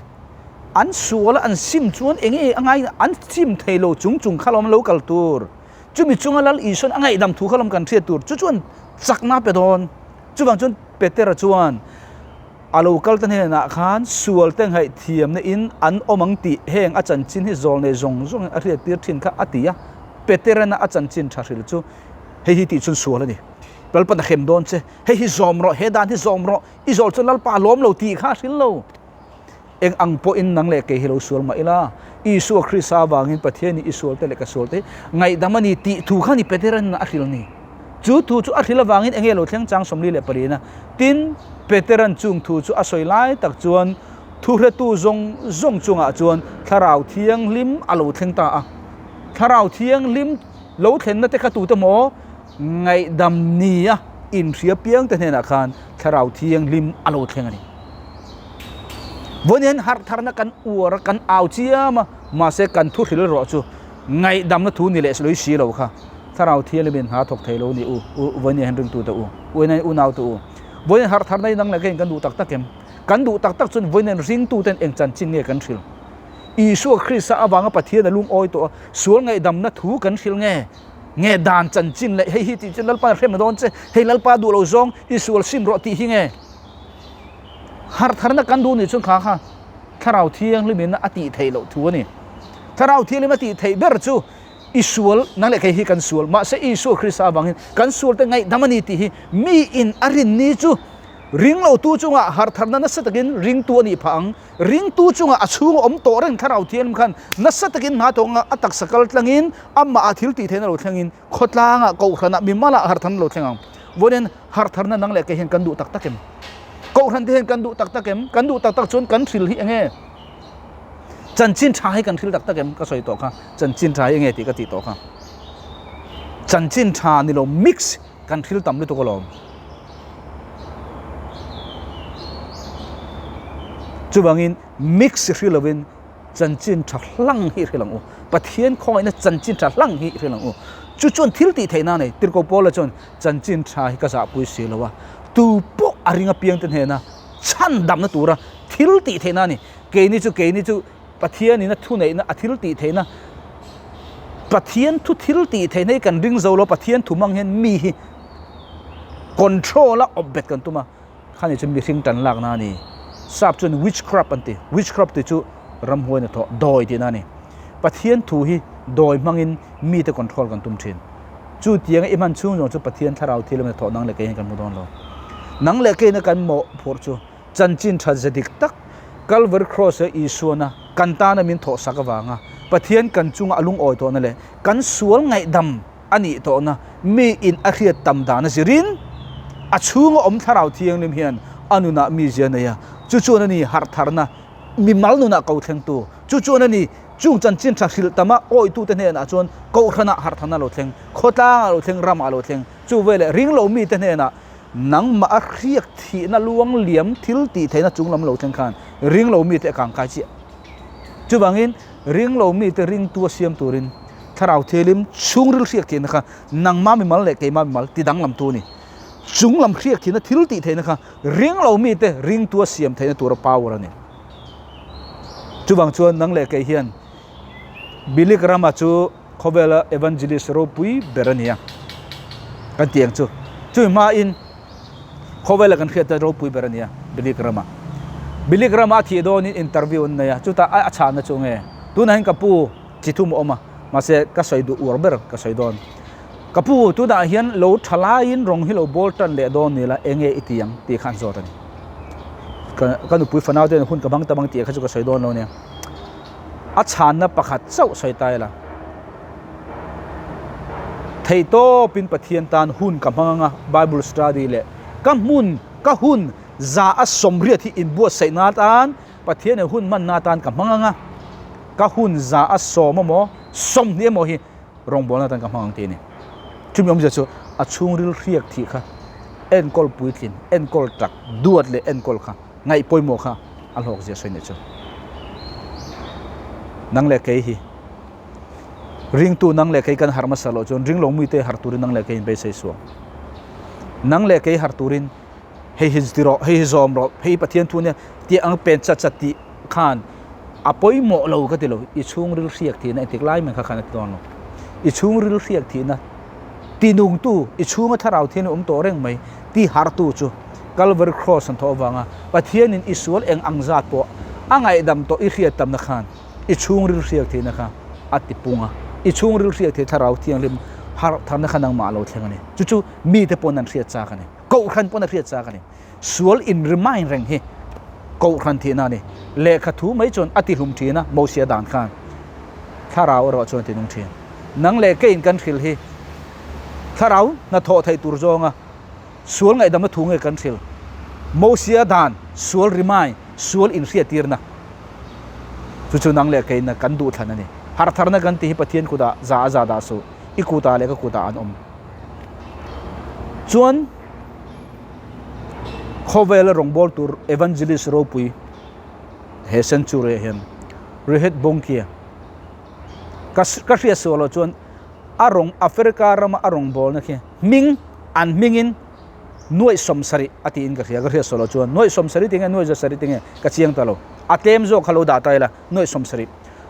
An sual a an sim chuan enge a ngai an sim thei lo chung chung kha lawm lo kal tur. Chumi chunga Lal Isuan a ngaihdam thu kha lawm kan hriat tur. Chu chuan chakna a pe dawn. Chuvang chuan Petera chuan a lo kal ta hnenah khan sual te ngaihthiamna in an awm ang tih heng a chanchin hi zawl nei zawng zawngin a hriattir thin kha a ti a. Peterana a chanchin tha hril chu hei hi tih chuan sual a ni. Lalpan a hrem dawn che, hei hi zawm rawh, he dan hi zawm rawh, i zawl chuan Lalpa a lawm lo tih kha a hril lo. Eng ang pawhin nang leh kei hi lo sual mah ila, Isua Krista avangin Pathianin i sualte leh ka sualte hi ngaihdam a ni tih thu kha ni Petera'n a hrilh ni. Chu thu chu a hrilh avangin enge lo thleng chang 44a. Tin, Petera'n chung thu chu a sawi lai tak chuan thuhretu zawng zawng chungah chuan Thlarau Thianghlim a lo thleng ta a. Thlarau Thianghlim lo thlenna te kha tute maw? Ngaihdam nia inhria piangte hnenah khan Thlarau Thianghlim a lo thleng a ni. Vawiin harh tharna kan uar a, kan au chiam a, mahse kan thu hril erawh chu ngaihdamna thu ni leh lui si lo kha Thlarau Thianghlimin hna thawk thei lo ni u, u vawiin hian ringtute u, uina unaute u. Vawiin harh tharna inang leh keiin kan duh tak tak em? Kan duh tak tak chuan vawiin ringtuten eng chanchin nge kan hril? Isua Krista avanga Pathian a lungawi tawh a, sual ngaihdamna thu kan hril nge? Nge dan chanchin leh hei hi tih chu Lalpa a hrem dawn che, hei Lalpa duh lo zawng i sual sim rawh tih hi nge? Harh tharna kan duh nih chuan kha kha Thlarau Thianghlimin a tih theih loh thu a ni. Thlarau Thianghlim a tih theih ber chu i sual, nang leh kei hi kan sual, mahse Isua Krista avangin kan sualte ngaihdam a ni tih hi mi in a rin ni chu ringlotu chungah harh tharna nasa takin ringtu a nih phah ang. Ringtu chungah a chhung a awm tawh reng Thlarau Thianghlim khan nasa takin hna tawng a taksa kal tlangin amah ah thil tih theihna lo thlengin khawtlangah kohhranah mimalah harhtharna lo thleng ang. Vawiin harhtharna nang leh kei hian kan duh tak tak em? Kohhran te hian kan duh tak tak em? Kan duh tak tak chuan kan hril hi enge? Chanchin tha hi kan hril tak tak em? Ka sawi tawh kha chanchin tha hi enge tih ka tih tawh kha. Chanchin tha ni lo mix Kan thil tam lutuk alawm. Chuvangin mix hri lovin chanchin tha hlang hi hrilh ang u. Pathian khawngaihna chanchin tha hlang hi hrilh ang u. Chu chuan thil tih theihna a nei. Tirhkoh Paula chuan chanchin tha hi ka zahpui si lo a, tu pawh a ring apiangte hnena chhandamna tura thil tih theihna a ni. Keini chu keini chu Pathianin a thuneihna, a thil tih theihna, Pathian thu thil tih theihna hi kan ring zo lo, Pathian thu hmang hian mi hi control a awp bet kan tum a, khani chu mihring tan lakna a ni. Sap chuan witchcraft an ti, witchcraft tih chu ramhuai hnathawh, dawi tihna a ni. Pathian thu hi dawi hmangin mite control kan tum thin. Chu tianga i hman chhung zawng chu Pathian thlarau thil emaw thawh nang leh kei hian kan hmu dawn lo. Nang leh keina kan mawhphurh chu chanchin that ze dik tak Calvary Cross a Isuana kan tana min thawh sak avanga Pathian kan chunga a lungawi tawhna leh kan sual ngaihdam a nih tawhna mi in a hriat tam dan a zirin a chhunga awm thlarau thianghlim hian a nunah mi zia nei a, chu chuan a ni harhtharna mimal nunah ko thlengtu, chu chuan a ni chung chanchin tha hrilh tama awitute hnenah chuan kohhranah harhtharna lo thleng, khawtlangah lo thleng, ramah lo thleng, chu veleh ringlo mite hnenah nangmah a hriak thihna luang liam thil tih theihna chunglam lo thleng khan ringlo mite a kangkai chiah. Chuvangin ringlo mite ringtu a siam turin Thlarau Thianghlim chhungril hriak thihna kha nangmah mimal leh keimah mimal ti danglamtu a ni. Chunglam hriak thihna thil tih theihna kha ringlo mite ringtu a siam theihna tura power a ni. Chuvang chuan nang leh kei hian Billy Graham-a chu khawvela evangelist ropui ber a ni a, kan tih ang chu. Chumi hmain khawvela kan hriat ropui ber a ni a, Billy Graham-a. Billy Graham-a a thih dawnin interview an nei a, chutah a chhanna chu nge? Tunah hian ka pu chi thum a awm a, mahse ka sawi duh uar ber ka sawi dawn. Ka pu, tunah hian lo tha laiin rawng hi lo bawl tan leh dawn ni la, eng nge i ti ang? tih kha an zawt a ni. Ka nupui fanau te hun ka hmang ta bang tih kha chu ka sawi dawn lo nia. A chhanna pakhat chauh sawi ta ila. Theihtawpin Pathian tan hun ka hmang anga Bible study leh ka hmun, ka hun za a sawmriat hi inbuatsaihna atan Pathian in hun hmanna atan ka hmang anga ka hun za a sawm emaw 20 emaw hi rawngbawlna atan ka hmang ang tih a ni. Chumi awmzia chu a chhungril hriak thih kha enkawl puitlin, enkawl tak, duat leh enkawl kha ngaih pawimawh kha a hlawk zia sawi nih chu. Nang leh kei hi ringtu nang leh kei kan harh hmasa loh chuan ringlo mite harh turin nang leh kei in beisei suang. Nang leh kei harh turin hei hi ti rawh, hei hi zawm rawh, hei hi Pathian thu ania tih ang pen chat chat tih khan a pawimawh lo ka ti lo. I chhungril hriak thihna engtik lai mai kha khan a ti dawn lo. I chhungril hriak thihna ti nungtu, i chhunga thlarau thian awm tawh reng mai ti hartu chu Calvary Cross an thawh avanga Pathianin i sual eng ang zat pawh a ngaihdam tawh i hriat tamna khan i chhungril hriak thihna kha a ti pung a, i chhungril hriak thih thlarau thianghlim harh tharna kha nangmah a lo thleng a ni. Chu chu mite pawn an hriat chak a ni. Kohhran pawn a hriat chak a ni. Sual in remind reng hi Kohhran thihna a ni. Lehkha thu mai chuan a ti hlum thin a, Mosia dan khan thlarau erawh chuan a ti nung thin. Nang leh keiin kan hrilh hi thlarau hnathawh theih tur zawnga sual ngaihdamna thu nge kan hrilh? Mosia dan sual remind, sual inhriattirna chu chu nang leh keiin kan duhthlan a ni. Harhtharna kan tih hi Pathian kutah za a za dah suh, i kutah leh ka kutah an awm. Chuan khawvela rawngbâwl tur evangelist ropui he century ah hian Rihit Bonnke ka ka hriat suah loh chuan a rawng Africa rama a rawngbâwlna khi hming an hmingin nuaih 70 a tiin ka hria ka hriat suah loh chuan nuaih 70 tinge nuaih 100 tinge ka chiang ta lo a tlem zawk kha lo dah ta ila nuaih 70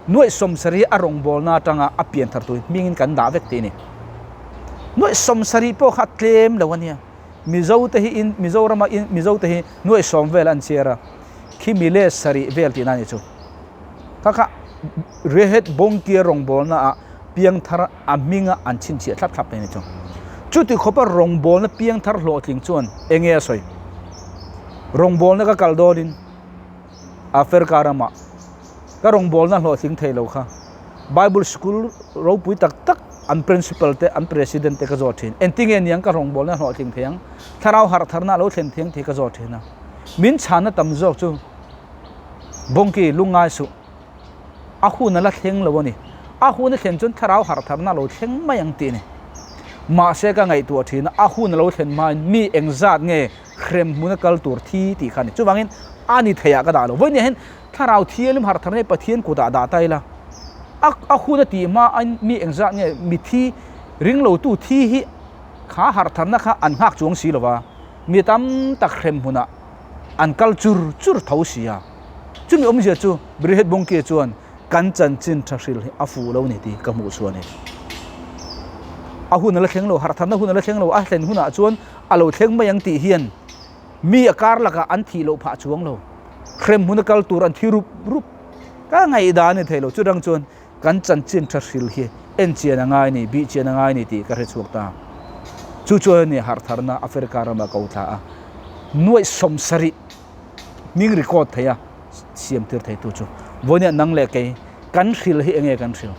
Nuaih 70 a rawngbawlna atanga a pian thar tur hmingin kan dah vek tih a ni. Nuaih 70 pawh kha a tlem lo a nia. Mizo te hi in Mizorama in Mizo te hi nuaih 10 vel an chhiar a, khi mile sarih vel tihna a nih chu. Kha kha Rehet Bawngkia rawngbawlna ah piang thar a hminga an chhinchhiah thlap thlap mai a ni chu. Chuti khawpa rawngbawlna piang thar hlawhtling chuan enge a sawi? Rawngbawlna ka kal dawnin Africa ramah Ka rawngbawlna hlawhtling thei lo kha Bible School ropui tak tak an Principal te an President te ka zawt thin. Engtinge niang ka rawngbawlna hlawhtling thei ang? Thlarau harh tharna a lo thlen thiang tih ka zawt thin a. Min chhanna tam zawk chu Bawngki lungngai suh. A hun a la thleng lo a ni. A hun a thlen chuan thlarau harh tharna a lo thleng mai ang tih a ni. Mahse ka ngaihtuah thin a, a hun a lo thlen hmain mi engzat nge hrem hmuna kal tur thi tih kha a ni. Chuvangin a ni theiah ka dah lo. Vawiin hian Thlarau thianghlim harh thar nei Pathian kutah dah ta ila, a a hun a tih hma a mi engzat nge mithi ringlotu thi hi kha harh tharna kha an nghak chuang si lova, mi tam tak hrem hmunah an kal chur chur tho si a. Chumi awmzia chu Brihet Bawngkia chuan kan chanchin tha hril hi a fuh lo ni tih ka hmuh chu a ni. A hun a la thleng lo, harh tharna hun a la thleng lo, a thlen hunah chuan a lo thleng mai ang tih hian Mi a kar lakah an thih loh phah chuang lo. Hrem hmun a kal tur an thi rup rup. Ka ngaihdan a ni thei lo. Chutang chuan kan chanchin tha hril hi en chian a ngai ni, bih chian a ngai ni tih ka hre chhuak ta. Chu chuan a ni harhtharna Africa ramah ko thla a, nuaih 70 hming record thei a siam tir thei tu chu. Vawinia nang leh kei kan hril hi enge kan hril?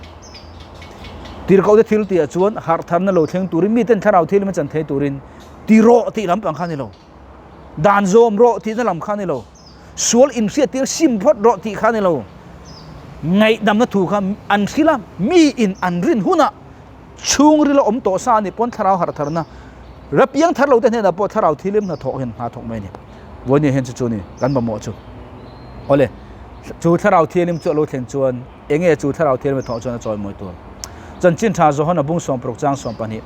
Tirhkohte thil tihah chuan harhtharna lo thleng turin miten thlarau thil lama chan thei turin ti rawh tih lampang kha a ni lo. Dan zawm rawh tihna lam kha a ni lo. Sual inhriattir sim phawt rawh tih kha a ni lo. Ngaihdamna thu kha an hrilh a, miin an rin hunah chhungril a awm tawh sa a nih pawn thlarau harh tharna ra piang thar lo te hnenah pawh thlarau thilim hna thawk hian hna thawk mai a ni. Vawinia hian chu chu a ni kan mamawh chu. Awle, chu thlarau thilim chu a lo thlen chuan enge chu thlarau thilim a thawh chuan a chawimawi tur. Chanchin tha Johana bung 60 chang 12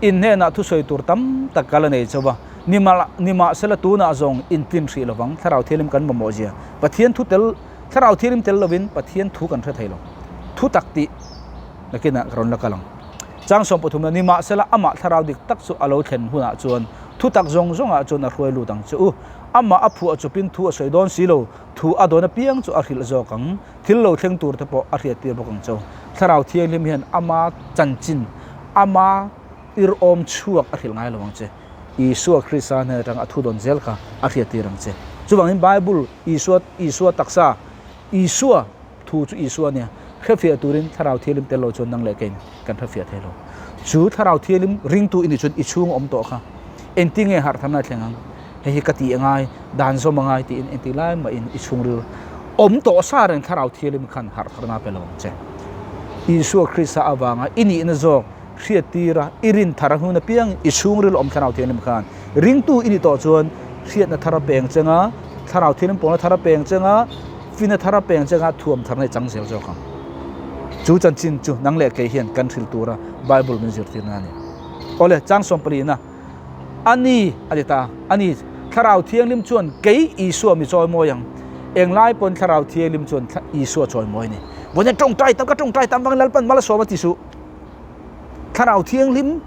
In hnenah thusawi tur tam tak kal a nei chauh a, nimahsela tunah zawng intlin hrih lovang thlarau thilim kan mamawh zia. Pathian thu tel Thlarau thilim tel lovin Pathian thu kan hre thei lo. Thu tak tih nakinah ka rawn la kal ang. Chang 13 na, Nimahsela amah thlarau dik tak chu a lo thlen hunah chuan thu tak zawng zawngah chuan a hruai lut ang che u. Amah a phuah chawpin thu a sawi dawn si lo, thu a dawn apiang chu a hrilh zawk ang. Thil lo thleng tur te pawh a hriattir bawk ang che u. Thlarau Thianghlim hian ama chanchin, ama irhawm chhuak a hrilh ngai lo ang che. Isua Krista hnen atanga a thu dawn zel kha a hriattir ang che. Chuvangin Bible, Isua, Isua taksa, Isua thu chu Isua a nia, hrefiah turin Thlarau Thianghlim tel lo chuan nang leh keiin kan hrefiah thei lo. Chu Thlarau Thianghlim ringtu i nih chuan i chhung a awm tawh kha. Engtin nge harhthamna a thleng ang? Hei hi ka tih a ngai, dan zawm a ngai tiin engti lai mahin i chhungril awm tawh sa reng Thlarau Thianghlim khan harhtharna a pe lo ang che. Isua Krista avanga i nihna zawk hriattir a, i rin thar a hnun apiang i chhungril awm Thlarau Thianghlim khan ringtu i ni tawh chuan hriatna thar a peng cheng a, Thlarau Thianghlim pawlna thar a peng cheng a, fina thar a peng cheng a, thuam tharna i chang zel zawk ang. Chu chanchin chu nang leh kei hian kan hrilh tura Bible min zirtirna a ni. Awle, chang 14-a A ni, a ti ta. A ni, Thlarau Thianghlim chuan kei Isua mi chawimawi ang. Englai pawn Thlarau Thianghlim chuan Isua chawimawi a ni. Vawiin tawngtai tam ka tawngtai tam vangin Lalpan mal a sawm a ti suh. Thlarau Thianghlim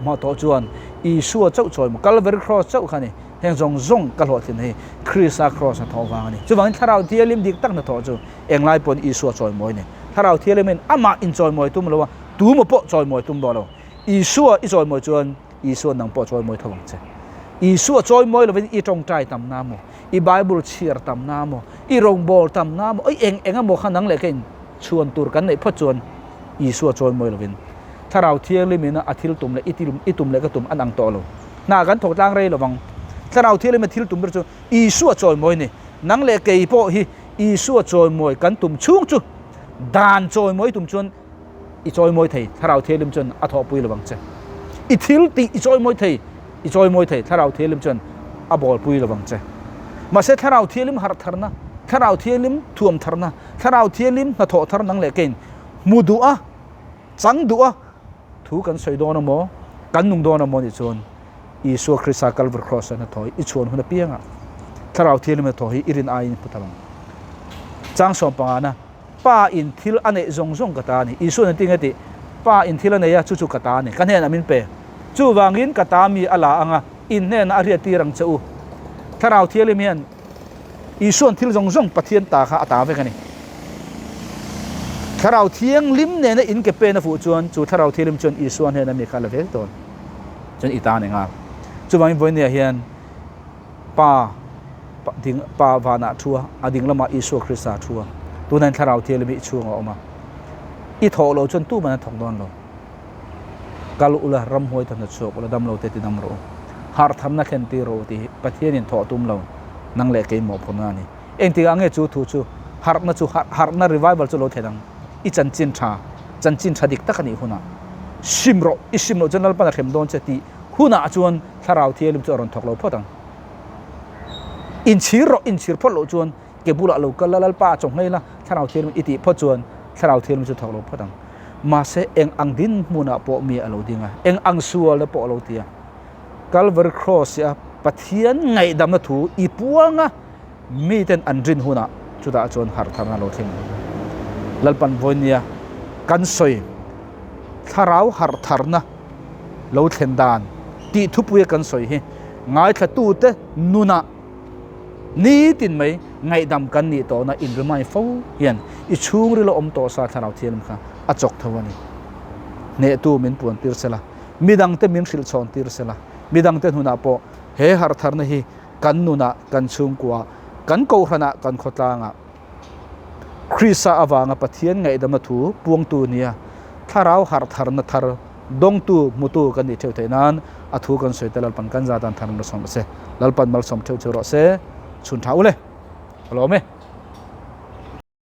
hma tawh chuan Isua chauh chawimawi, Calvary Cross chauh kha a ni. Heng zawng zawng ka hlawhtlin hi Krista Cross hnathawh vang a ni. Chuvangin Thlarau Thianghlim dik tak hnathawh chu englai pawn Isua chawimawi a ni. Thlarau Thianghlimin amah inchawimawi tum lo a, tumaw pawh chawimawi tum bawk lo. Isua i chawimawi chuan Isua nang pawh chawimawi tho ang che. Isua chawimawi lovin i tawngtai tam na maw, i Bible chhiar tam na maw, i rawngbâwl tam na maw, i eng eng emaw kha nang leh ka in chhuan tur kan neih phawt chuan Isua chawimawi lovin Thlarau Thianghlim ina a thil tum leh i til i tum leh ka tum an ang tawh lo. Hna kan thawk tlang rei lovang. Thlarau Thianghlim a thil tum ber chu Isua chawimawi ni. Nang leh kei pawh hi Isua chawimawi kan tum chhung chu dan chawimawi tum chuan I chawimawi thei, Thlarau Thianghlim chuan a thawhpui lo ang che. I thil tih i chawimawi thei, i chawimawi thei, Thlarau Thianghlim chuan a bawlpui lo ang che. Mahse Thlarau Thianghlim harh tharna, Thlarau Thianghlim thuam tharna, Thlarau Thianghlim hnathawh thar nang leh kein hmu duh a, chang duh a, thu kan sawi dawn amaw, kan nung dawn amaw nih chuan Isua Krista Kalvar Kraws-a hnathawh hi i chhuan hun apiangah Thlarau Thianghlim hnathawh hi i rin aiin hmu ta lo ang. Chang 15-na. Pa in thil a neih zawng zawng ka ta a ni. Isua'n a ti nge tih? Pa in thil a nei a, chu chu ka ta a ni. Ka hnenah min pe. Chuvangin ka ta mi a la ang a, in hnenah a riattir ang che u. Thlarau Thianghlim hian Isua'n thil zawng zawng Pathian ta kha a ta vek a ni. Thlarau Thianghlim nena in ke pen a fuh chuan chu Thlarau Thianghlim chuan Isua hnena mi kha a la vek dawn. Chuan i ta a ni nghal. Chuvangin vawinia hian Pa ding Pa vanah thu a, a ding lamah Isua Krista thu a. Tunah hian Thlarau Thianghlim hi i chhungah a awm a. I thawh loh chuan tuman an thawk dawn lo. Kal ula, ramhuai ta hna chhuak ula, damlo te ti dam rawh u. Harhthamna thlen tir rawh u tih hi Pathianin thawh tum lo, nang leh kei mawhphurhna a ni. Engtikah nge chu thu chu harhna chu harhna revival chu lo thlen ang? I chanchin tha, chanchin tha dik tak a nih hunah sim rawh, i sim loh chuan Lalpan a hrem dawn che tih hunah chuan Thlarau Thianghlim chu a rawn thawk lo phawt ang. Inchhir rawh, inchhir phawt loh chuan ke bulah lo kal la, Lalpa a chawnghei la, Thlarau Thianghlim i tih phawt chuan Thlarau Thianghlim chu thawk lo phawt ang. Mahse eng ang dinhmunah pawh mi a lo ding a, eng ang sualna pawh a lo ti a. Calvary Cross a Pathian ngaihdamna thu i puang a, miten an rin hunah chutah chuan harhtharna a lo thleng ang. Lalpan vawinia kan sawi Thlarau harhtharna lo thlen dan tih thupuia kan sawi hi ngaithlatute nunah nitin mai Ngaihdam kan nih tawhna in remind fo hian i chhungril a awm tawh sa Thlarau Thianghlim kha a chawk tho a ni. Hnehtu min puan tir sela, midangte min hrilh chhawn tir sela, midangte hnunah pawh he harhtharna hi kan nunah, kan chhungkuaah, kan kohhranah, kan khawtlangah Krista avanga Pathian ngaihdamna thu puangtu nia Thlarau harhtharna thar dawngtu hmutu kan nih theuh theih nan a thu kan sawi te Lalpan kan za dan thar malsawm rawh se. Lalpan malsawm theuh chu rawh se. Chhun tha u le. Ka lawm e.